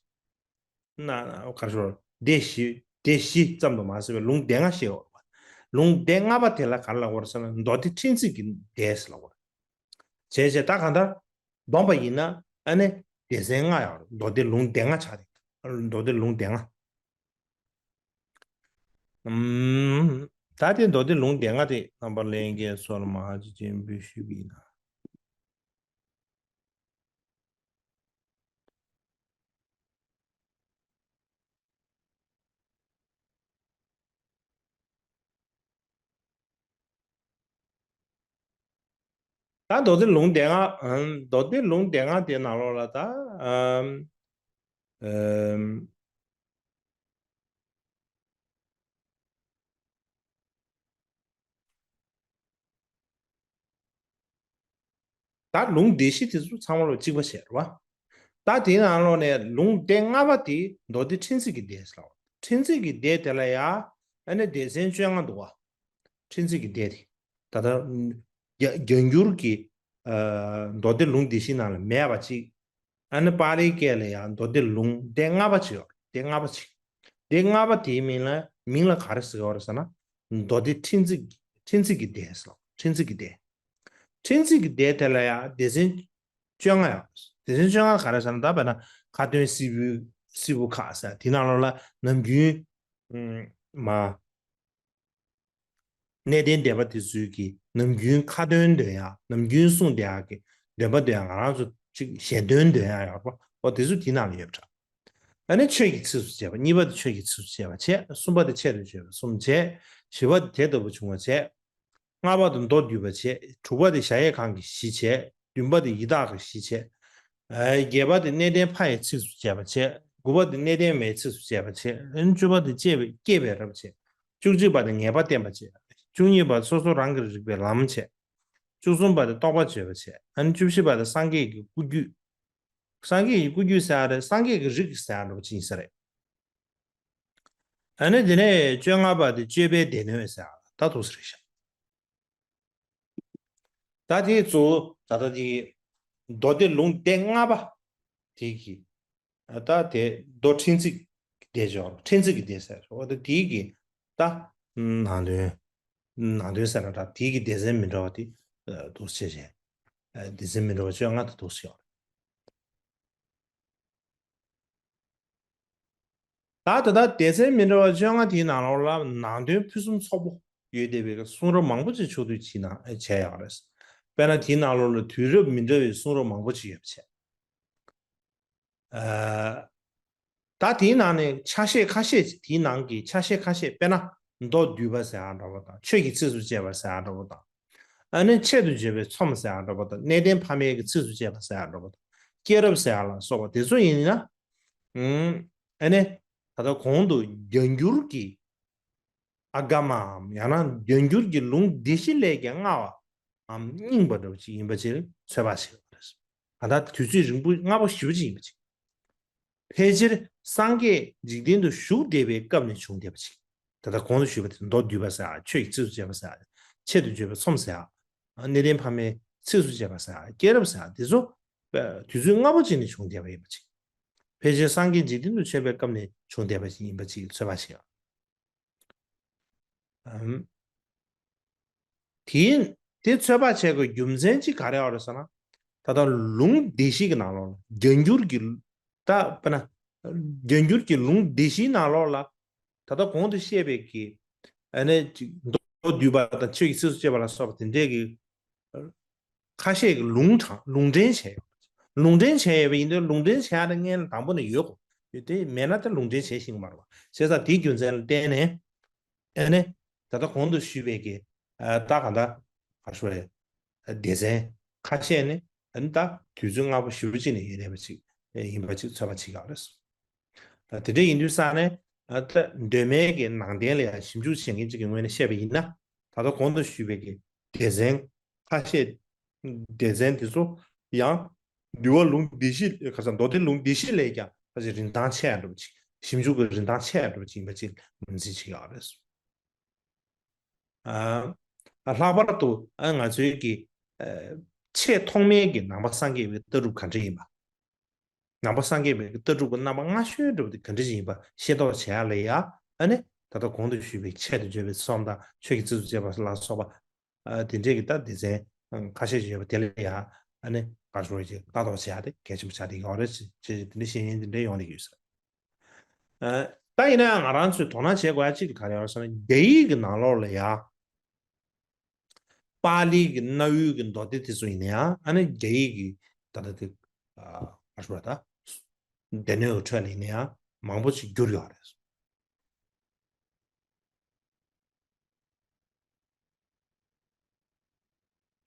ན་ག་རེ་ཞུ་སྡེ་བཞི་སྡེ་བཞི་ཙམ་དུ་མ་ཟད་པའི་ལུང་སྡེ་ལྔ་ཞེས་པ། ལུང་སྡེ་ལྔ་པ་དེ་ལ་ག་རེ་ལབ་དགོས་རེད་ཟེར་ན་མདོ་སྡེ་ཕྲན་ཚེགས་ཀྱི་སྡེ་ཟེར་ལབ་དགོས་རེད། བྱས་བྱས་ད་གང་ལྟར་བསྡོམས་པ་ཡིན་ན་ཨ་ནི་སྡེ་ཚན་ལྔ་ཡོད་རེད། མདོ་སྡེ་ལུང་སྡེ་ལྔ་ཆགས་རེད། མདོ་སྡེ་ལུང་སྡེ་ལྔ། ཨུམ། ད་དེ་མདོ་སྡེ་ལུང་སྡེ་ལྔ་དེ་རྣམ་པ་ལྷན་རྒྱས་ཚོ་ལ་མར་ཅིག་སྤྱན་འབུལ་ཞུས་པ་ཡིན་ན། ད་མདོ་སྡེ་ལུང་སྡེ་ལྔ། ཨམ། མདོ་སྡེ་ལུང་སྡེ་ལྔ་དེ་ནང་ལོགས་ལ་ད། ཨམ། ཨམ། ད་ལུང་སྡེ་བཞི་དེ་ཚོ་ཚང་མ་ལ་གཅིག་པ་བྱས་རེད་བ། ད་དེའི་ནང་ལོགས་ནས་ལུང་སྡེ་ལྔ་པ་དེ་མདོ་སྡེ་ཕྲན་ཚེགས་ཀྱི་སྡེ་ཟེར་ལབ། ཕྲན་ཚེགས་ཀྱི་སྡེ་དེ་ལ་ཡ་ཨ་ནི་སྡེ་ཚན་བཅོ་ལྔ་འདུག་བ། ཕྲན་ཚེགས་ཀྱི་སྡེ་དེ། ད་ལྟ་རྒྱ་རྒྱ་འགྱུར་གྱི་ཨ་མདོ་སྡེ་ལུང་སྡེ་བཞི་ནང་ལ་མེད་པ་གཅིག་ཨ་ནི་པཱ་ལིའི་སྐད་ལ་ཡང་མདོ་སྡེ་ལུང་སྡེ་ལྔ་པ་ཅིག་ཡོད། སྡེ་ལྔ་པ་ཅིག་སྡེ་ལྔ་པ་དེའི་མིང་ལ་མིང་ལ་ག་རེ་ཟེར་བ་རེད་ཟེར་ན། མདོ་སྡེ་ཕྲན་ཚེགས་ཕྲན་ཚེགས་ཀྱི་སྡེ་ཟེར། ཕྲན་ཚེགས་ཀྱི་སྡེ། ཕྲན་ཚེགས་ཀྱི་སྡེ་དེ་ལ་ཡང་སྡེ་ཚན་བཅོ་ལྔ་ཡོད། སྡེ་ཚན་བཅོ་ལྔ་ག་རེ་ཟེར་ན་ད་དཔེར་ན་ཁ་འདོན་སིལ་བུ་སིལ་བུ་ཁ་ཟེར་དེ་ནང་ལོགས་ལ་ནམ་རྒྱུན་མ། གནས་བརྟན་སྡེ་པ་དེ་ཚོའི་གི་ནམ་རྒྱུན་ཁ་འདོན་འདོན་ཡག་ནམ་རྒྱུན་གསུང་བསྡད་ཡག་གི་འདོན་པ་འདོན་ཡག་ང་རང་ཚོ་ཅིག་ཞལ་འདོན་འདོན་ཡག་ཡོད་པ་འོ་དེ་ཚོ་དེའི་ནང་ལ་ཡོད་པ་འདྲ། ཨ་ནི་ཆོས་ཀྱི་ཚིགས་སུ་བཅད་པ་གཉིས་པ་དེ་ཆོས་ཀྱི་ཚིགས་སུ་བཅད་པ་བྱས། གསུམ་པ་དེ་ཆེད་དུ་བརྗོད་པ་གསུམ་བྱས། བཞི་པ་དེ་དེ་ལྟ་བུ་བྱུང་བ་བྱས། ལྔ་པ་དེ་མདོ་བསྡུས་པ་བྱས། དྲུག་པ་དེ་གཞལ་ཡས་ཁང་གི་གཞི་བྱས། བདུན་པ་དེ་ཡི་དྭགས་ཀྱི་གཞི་བྱས། ཨ། བརྒྱད་པ་དེ་གནས་བརྟན་ཕ་ཡི་ཚིགས་སུ་བཅད་པ་བྱས། དགུ་པ་དེ་གནས་བརྟན་མའི་ཚིགས་སུ་བཅད་པ་བྱས། ཨ་ནི་བཅུ་པ་དེ་སྐྱེས་པའི་སྐྱེས་པའི་རབས་བྱས། བཅུ་གཅིག་པ་དེ་ངེས་པ་བསྟན་པ་བྱས། བཅུ་གཉིས་པ་སོ་སོ་རང་གིས་རིག་པའི་ལམ་བྱས། བཅུ་གསུམ་པ་དེ་རྟོགས་པ་བརྗོད་པ་བྱས། ཨ་ནི་བཅུ་བཞི་པ་དེ་སངས་རྒྱས་ཀྱི་སྐུ་རྒྱུད། སངས་རྒྱས་ཀྱི་སྐུ་རྒྱུད་ཟེར་ཡ་རེད། སངས་རྒྱས་ཀྱི་རིགས་ཟེར་ཡ་འདྲ་པོ་ཅིག་ཡིན་ས་རེད། ཨ་ནི་དེ་ནས་བཅོ་ལྔ་པ་དེ་སྤྱོད་པའི་སྡེ་སྣོད་ཟེར་ཡ་ད་འདུག་ས་རེད་ཤག་ད་དེ་གཙོ་བོ་ད་ལྟ་དེ་མདོ་སྡེ་ལུང་སྡེ་ལྔ་པ་དེ་གི་ད་དེ་མདོ་ཕྲན་ཚེགས་ཀྱི་སྡེ་སྦྱོར་ཕྲན་ཚེགས་ཀྱི་སྡེ་ཟེར་འོ་ད་དེ་གི་ད་ནང་དོན་ནང་དོན་ཟེར་ན་ད་དེ་གི་སྡེ་ཚན་མི་འདྲ་བ་དེ་འདུག་སེ་བྱས་བྱས་སྡེ་ཚན་མི་འདྲ་བ་བཅོ་ལྔ་དེ་འདུག་སེ་ཡོད། ད་ད་ལྟ་སྡེ་ཚན་མི་འདྲ་བ་བཅོ་ལྔ་དེའི་ནང་ལོགས་ལ་ནང་དོན་ཕུན་སུམ་ཚོགས་པོ་ཡོད་བསྡད་པའི་གསུང་རབ་མང་པོ་ཅིག་ཕྱོགས་བསྡུས་བྱས་ན་བྱས་ཡོད་རེད། དཔེར་ན་དེའི་ནང་ལོགས་ལ་དུས་རབས་མི་འདྲ་བའི་གསུང་རབ་མང་པོ་ཅིག་ཡོད་པ་བྱས། ཨ། ད་དེའི་ནང་ནས་ཆ་ཤས་ཁ་ཤས་ཅིག་དེའི་ནང་གི་ཆ་ཤས་ཁ་ཤས་དཔེར་ན་མདོ་བསྡུས་པ་ཟེར་ཡག་འདྲ་པོ་དང་ཆོས་ཀྱི་ཚིགས་སུ་བཅད་པ་ཟེར་ཡག་འདྲ་པོ་དང་། ཨ་ནི་ཆེད་དུ་བརྗོད་པའི་ཚོམས་ཟེར་ཡག་འདྲ་པོ་དང་གནས་བརྟན་ཕ་མེས་ཀྱི་ཚིགས་སུ་བཅད་པ་ཟེར་ཡག་འདྲ་པོ་དང་སྐྱེས་རབས་ཟེར་ཡག་ལ་སོགས་པ་དེ་ཚོ་ཡིན་ན། ཨུམ། ཨ་ནི་ད་ལྟ་གོང་དུ་བརྒྱ་འགྱུར་གྱི་ཨ་ག་མའམ་ཡང་ན་བརྒྱ་འགྱུར་གྱི་ལུང་སྡེ་བཞི་ལས་ཀྱང་སྔ་བ། འམ་རྙིང་པ་འདྲ་བོ་ཅིག་ཡིན་པ་ཅིག་ཚོད་དཔག་བྱེད་དགོས་རེད། གང་ལྟར་དུས་ཚོད་རིང་པོ་སྔ་པོ་ཞེ་པོ་ཅིག་ཡིན་པ་ཅིག་ཕལ་ཆེར་སངས་རྒྱས་འཇིག་རྟེན་དུ་བཞུགས་བསྡད་པའི་སྐབས་ནས་བྱུང་བསྡད་པ་ཅིག་ད་ལྟ་གོང་དུ་ཞུས་པ་དེ་མདོ་སྡུད་པ་ཟེར་ཡ། ཆོས་ཀྱི་ཚིགས་སུ་བཅད་པ་ཟེར་ཡ། ཆེད་དུ་བརྗོད་པའི་ཚོམས་ཟེར་ཡ། གནས་བརྟན་ཕ་མའི་ཚིགས་སུ་བཅད་པ་ཟེར་ཡ། སྐྱེས་རབས་ཟེར་ཡ། དེ་ཚོ་དུས་ཚོད་སྔ་པོ་ཅིག་ནས་བྱུང་བསྡད་པ་ཡིན་པ་ཅིག་ཕལ་ཆེར་སངས་རྒྱས་འཇིག་རྟེན་དུ་བྱོན་པའི་སྐབས་ནས་བྱུང་བསྡད་པ་ཞིག་ཡིན་པ་ཅིག་ཚོད་དཔག་བྱེད་ཡ། ཨམ། དེ་དེ་ཚོད་དཔག་བྱེད་དགོས་རྒྱུ་མཚན་གཅིག་ག་རེ་ཡོད་རེད་ཟེར་ན། ད་ལྟ་ལུང་སྡེ་བཞི་གི་ནང་ལོགས་ལ་བརྒྱ་འགྱུར་གྱི། ད་དཔེར་ན། བརྒྱ་འགྱུར་གྱི་ལུང་སྡེ་བཞིའི་ནང་ལོགས་ལ། ད་ལྟ་གོང་དུ་བཤད་པའི་གི། ཨ་ནི་ཅིག་མདོ་སྡུད་པ་དང་ཆོས་ཀྱི་ཚིགས་སུ་བཅད་པ་ལ་སོགས་པ་དེ་འདྲས་ཀྱི། ཁ་ཤས་ཀྱི་ལུང་དྲངས་ལུང་འདྲེན་བྱས་ཡོད་པ། ལུང་འདྲེན་བྱས་ཡོད་པ་ཡིན་དུས་ལུང་འདྲེན་བྱས་ཡ་དེ་སྔོན་ལ་དང་པོ་ནས་ཡོད་དགོས། ཡོད་དེ་མེད་ན་དེ་ལུང་འདྲེན་བྱེད་ཤེས་ཀྱི་མ་རེད་པ། བྱས་ཙང་དེའི་རྒྱུ་མཚན་ལ་བརྟེན་ནས། ཨ་ནི། ད་ལྟ་གོང་དུ་ཞུས་པའི་གི། ཨ། ད་གང་ལྟར། ག་ཞུ་རེད། སྡེ་ཚན་ཁ་ཤས་ནི། ཨ་ནི་ད་དུས་ཚོད་སྔ་པོ་ཞེ་པོ་ཅིག་ནས་ཡོད་བསྡད་པ་ཅིག་ཡིན་པ་ཅིག་ཚོད་དཔག་བྱེད་ཀྱི་ཡོད་རེད། ད་དེ་འདྲ་ཡིན་དུས་ཙང་ནས། ཨ། ད་གདོད་མའི་གི་ནང་བསྟན་ལ་ཡང་ཞིབ་འཇུག་བྱེད་མཁན་ཅིག་གི་ངོས་ནས་བཤད་པ་ཡིན་ན། ད་ལྟ་གོང་དུ་ཞུས་པའི་གི་སྡེ་ཚན་ཁ་ཤས། སྡེ་ཚན་དེ་ཚོ་ཡང་འདུལ་བ་ལུང་སྡེ་བཞི། ཁ་སང་མདོ་སྡེ་ལུང་སྡེ་བཞི་ལས་ཀྱང་ཁ་ཤས་རིན་ཐང་ཆེ་ཡ་འདྲ་པོ་ཅིག་ཞིབ་འཇུག་གི་རིན་ཐང་ཆེ་ཡ་འདྲ་པོ་ཅིག་ཡིན་པ་ཅིག་ངོས་འཛིན་བྱེད་ཀྱི་ཡོད་རེད། ཨ། ལྷག་པར་དུ། ཨ། ང་ཚོའི་གི། ཨ། ཆེས་ཐོག་མའི་གི་ནང་པ་སངས་རྒྱས་པའི་ལྟ་གྲུབ་ག་འདྲ་ཡིན་པ། ནང་པ་སངས་རྒྱས་པའི་ལྟ་གྲུབ་ཀྱི་རྣམ་པ་སྔ་ཤོས་འདྲ་པོ་དེ་ག་འདྲ་ཞིག་ཡིན་པ་ཤེས་རྟོགས་བྱེད་ཡ་ལ་ཡ། ཨ་ནི་ད་ལྟ་གོང་དུ་ཞུས་པའི་ཆེད་དུ་བརྗོད་པའི་ཚོམས་དང་ཆོས་ཀྱི་ཚིགས་སུ་བཅད་པ་ལ་སོགས་པ། ཨ། དེ་འདྲས་ཀྱི་ད་སྡེ་ཚན་ཁ་ཤས་ཤིག་ཡོད་པ་དེ་ལ་ཡ། ཨ་ནི་ག་ཞུ་རེད། ཅིག་ལྟ་རྟོག་བྱེད་ཡ་དེ་གལ་ཆེན་པོ་ཆགས་བསྡད་ཡོད་རེད། ཅེས་དེ་འདྲའི་བཤད་མཁན་དེ་འདྲས་ཡོང་བསྡད་ཀྱི་ཡོད་ས་རེད། ཨ། ད་ཡིན་ན་ཡང་ང་རང་ཚོས་དོ་སྣང་བྱེད་དགོས་ཡ་གཅིག་དེ་ག་རེ་ཡོད་ཟེར་ན། རྒྱ་ཡིག་གི་ནང་ལོགས་ལ་ཡ། པཱ་ལིའི་གི་གནའ་བོའི་གི་མདོ་སྡེ་དེ་ཚོ་ཡིན་ན་ཡང་། ཨ་ནི་རྒྱ་ཡིག་གི་ད་ལྟ་དེ། ཨ། ག་ཞུ་རེད། ད་སྡེ་སྣོད་ཀྱི་ཁྲོད་ལ་ཡིན་ན་ཡང་མང་པོ་ཅིག་བསྒྱུར་ཡོད་རེད།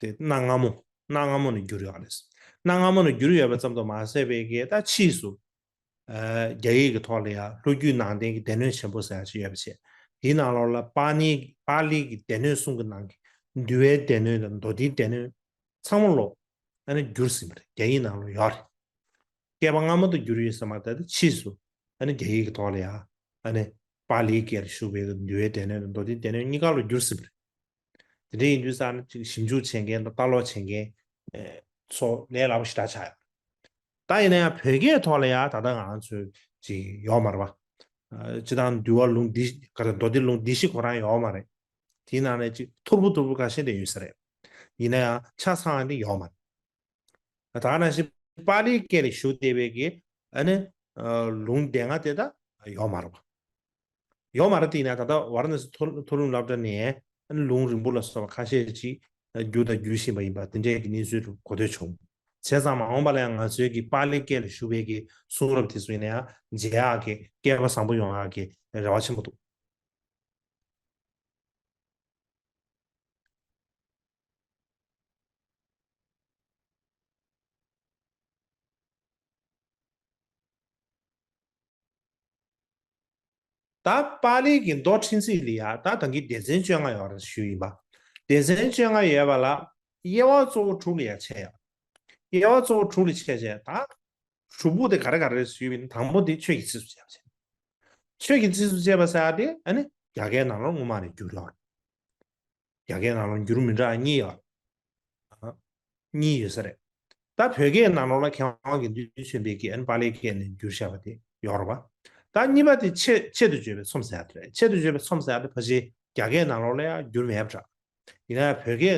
དེ་གནའ་སྔ་མོ། གནའ་སྔ་མོ་ནས་བསྒྱུར་ཡོད་རེད། གནའ་སྔ་མོ་ནས་བསྒྱུར་ཡོད་པ་ཙམ་དུ་མ་ཟད་པའི་གི་ད་ཕྱིས་སུ། ཨ། རྒྱ་ཡིག་གི་ཐོག་ལ་ཡང་ལྷོ་རྒྱུད་ནང་བསྟན་གྱི་སྡེ་སྣོད་ཆེན་པོ་ཟེར་ཡ་ཅིག་ཡོད་པ་བྱས། དེའི་ནང་ལོགས་ལ་པཱ་ལི། པཱ་ལི་གི་སྡེ་སྣོད་གསུམ་གྱི་ནང་གི་འདུལ་བའི་སྡེ་སྣོད་དང་མདོ་སྡེའི་སྡེ་སྣོད་ཚང་མ་ལོ། ཨ་ནི་བསྒྱུར་ཟིན་པ་རེད། རྒྱ་ཡིག་ནང་ལ་ཡོད་རེད། བསྐལ་པ་སྔ་མོ་དུ་བསྒྱུར་ཡོད་ས་མ་རེད། ད་ཕྱིས་སུ་ཨ་ནི་རྒྱ་ཡིག་གི་ཐོག་ལ་ཡང་། ཨ་ནི་པཱ་ལིའི་སྐད་ལ་ཞུགས་པའི་འདུལ་བའི་སྡེ་སྣོད་དང་མདོ་སྡེའི་སྡེ་སྣོད་གཉིས་ཀ་ལ་བསྒྱུར་ཟིན་པ་རེད། དེ་འདྲ་ཡིན་དུས་ཙང་ནི་ཅིག་ཞིབ་འཇུག་བྱེད་མཁན་དང་ལྟ་ཀློག་བྱེད་མཁན། ཨེ། ཚོ་ལས་སླ་པོ་ཞེ་དྲག་ཆགས་ཡོད། ད་ཡིན་ན་ཡང་བོད་སྐད་ཐོག་ལ་ཡང་ད་ལྟ་ང་ཚོས་ཅིག་ཡོད་མ་རེད་པ། ཨ། སྤྱིར་བཏང་འདུལ་བ་ལུང་འདི། ག་རེ། མདོ་སྡེ་ལུང་སྡེ་བཞི་ཁོ་རང་ཡོད་མ་རེད། དེའི་ནང་ནས་ཅིག་ཐོར་བུ་ཐོར་བུ་ཁ་ཤས་དེ་ཡོད་ས་རེད། ཡིན་ན་ཡང་ཆ་ཚང་བ་དེ་ཡོད་མ་རེད། ད་ག་ནང་བཞིན་པཱ་ལིའི་སྐད་ལ་ཞུགས་བསྡད་པའི་གི། ཨ་ནི། ཨ། ལུང་སྡེ་ལྔ་དེ་ད་ཡོད་མ་རེད་པ། ཡོད་མ་རེད་དེ་ཡིན་ན། ད་ལྟ་ཝཱ་ར་ཎ་སི་མཐོ་མཐོ་རིམ་སློབ་གྲྭ་ནས་ལུང་རིང་པོ་ལ་སོགས་པ་ཁ་ཤས་ཅིག་བསྒྱུར་དང་བསྒྱུར་བཞིན་པ་ཡིན་པ་དེ་འདྲའི་གི་གནས་ཚུལ་དུ་གོ་ཐོས་བྱུང་། བྱས་ཙང་མ་འོངས་པ་ལ་ཡང་ང་ཚོའི་གི་པཱ་ལིའི་སྐད་ལ་ཞུགས་པའི་གི་གསུང་རབ་དེ་ཚོ་ཡིན་ན་ཡང་མཇལ་ཡག་གི། སྐལ་པ་བཟང་པོ་ཡོང་ཡག་གི་རེ་བ་ཆེན་པོ་འདུག་ད་པཱ་ལིའི་གི་མདོ་ཕྲན་ཚེགས་ལ་ཡ། ད་ད་གིན་སྡེ་ཚན་བཅོ་ལྔ་ཡོད་རེད་ཞུས་ཡིན་པ། སྡེ་ཚན་བཅོ་ལྔ་ཡོད་པ་ལ་དབྱེ་བ་གཙོ་བོ་དྲུག་ལ་ཡ་ཕྱེ་ཡོད། དབྱེ་བ་གཙོ་བོ་དྲུག་ལ་ཕྱེ་བྱས། ད་དྲུག་པོ་དེ་ག་རེ་ག་རེ་རེད་ཞུས་པ་ཡིན་ན། དང་པོ་དེ་ཆོས་ཀྱི་ཚིགས་སུ་བཅད་པ་བྱས། ཆོས་ཀྱི་ཚིགས་སུ་བཅད་པ་ཟེར་ཡ་དེ་ཨ་ནི་རྒྱ་སྐད་ནང་ལོགས་སྔོན་མ་ནས་བསྒྱུར་ཡོད་རེད། རྒྱ་སྐད་ནང་ལ་འགྱུར་མི་འདྲ་གཉིས་ཡོད། ཨ། གཉིས་ཡོད་ས་རེད། ད་བོད་སྐད་ནང་ལོགས་ལ་མཁས་དབང་དགེ་འདུན་ཆོས་འཕེལ་གྱིས་ཨ་ནི་པཱ་ལིའི་སྐད་ནས་བསྒྱུར་བཞག་པ་དེ་ཡོད་རེད་པ། ད་གཉིས་པ་དེ་ཆེད་ཆེད་དུ་བརྗོད་པའི་ཚོམས་ཟེར་ཡ་དེ་རེད། ཆེད་དུ་བརྗོད་པའི་ཚོམས་ཟེར་ཡ་དེ་ཕལ་ཆེར་རྒྱ་སྐད་ནང་ལོགས་ལ་ཡང་བསྒྱུར་མེད་པ་འདྲ། ཡིན་ན་ཡང་བོད་སྐད་ཀྱི་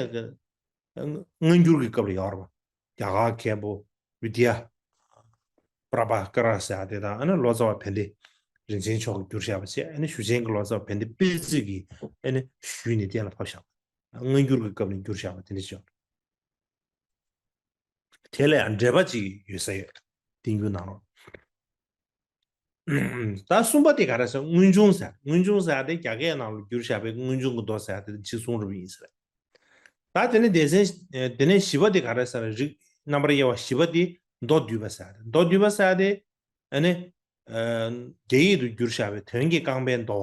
སྔ་འགྱུར་གྱི་སྐབས་ལ་ཡོད་རེད་པ། རྒྱ་གར་མཁན་པོ་བི་དི་ཡ། པྲ་བྷ་ཀ་ར་ཟེར་ཡ་དེ་དང་། ཨ་ནི་ལོ་ཙཱ་བ་བན་དེ་རིན་ཆེན་མཆོག་གིས་བསྒྱུར་བཞག་པ་བྱས། ཨ་ནི་ཞུ་ཆེན་གྱི་ལོ་ཙཱ་བ་བན་དེ་པད་ཚེ་གིས་ཨ་ནི་ཞུས་ནས་གཏན་ལ་ཕབ་བཞག་པ། སྔ་འགྱུར་གྱི་སྐབས་ནས་བསྒྱུར་བཞག་པ་དེ་འདྲ་ཅིག་ཡོད། དེ་ལ་ཡང་འགྲེལ་པ་ཅིག་ཡོད་ས་ཡོད། བསྟན་འགྱུར་ནང་ལོགས། ད་གསུམ་པ་དེ་ག་རེ་ཟེར། སྔོན་བྱུང་ཟེར། སྔོན་བྱུང་ཟེར་ཡ་དེ་རྒྱ་སྐད་ནང་ལ་བསྒྱུར་བཞག་པའི་སྔོན་བྱུང་གི་མདོ་ཟེར་ཡ་དེ་ཕྱིས་གསུང་རབ་ཡིན་ཟེར། ད་དེ་ནས་སྡེ་ཚན། དེ་ནས་བཞི་པ་དེ་ག་རེ་ཟེར་ན། རིགས་རྣམ་པར་དབྱེ་བ་བཞི་པ་དེ་མདོ་སྡུད་པ་ཟེར་ཡ་དེ། མདོ་སྡུད་པ་ཟེར་ཡ་དེ་ཨ་ནི། ཨ། རྒྱ་ཡིག་ཏུ་བསྒྱུར་བཞག་པའི་དོན་གྱི་རྐང་པའི་མདོ།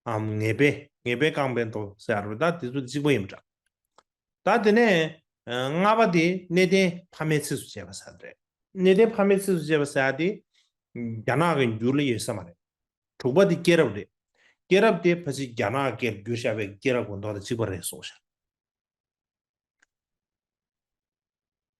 ཨམ། ངེས་པའི། ངེས་པའི་རྐང་པའི་མདོ་ཟེར་ཡ་རེད། ད་དེ་ཚོ་གཅིག་པ་ཡིན་པ་འདྲ། ད་དེ་ནས་ལྔ་པ་དེ་གནས་བརྟན་ཕ་མའི་ཚིགས་སུ་བཅད་པ་ཟེར་རེད། གནས་བརྟན་ཕ་མའི་ཚིགས་སུ་བཅད་པ་ཟེར་ཡ་དེ་རྒྱ་ནག་གི་འགྱུར་ལ་ཡོད་ས་མ་རེད། དྲུག་པ་དེ་སྐྱེས་རབས་རེད། སྐྱེས་རབས་དེ་ཕལ་ཆེར་རྒྱ་ནག་སྐད་བསྒྱུར་བཞག་པའི་སྐྱེས་རབས་གོ་མདོག་དང་གཅིག་པ་རེད་གསུངས་ཤག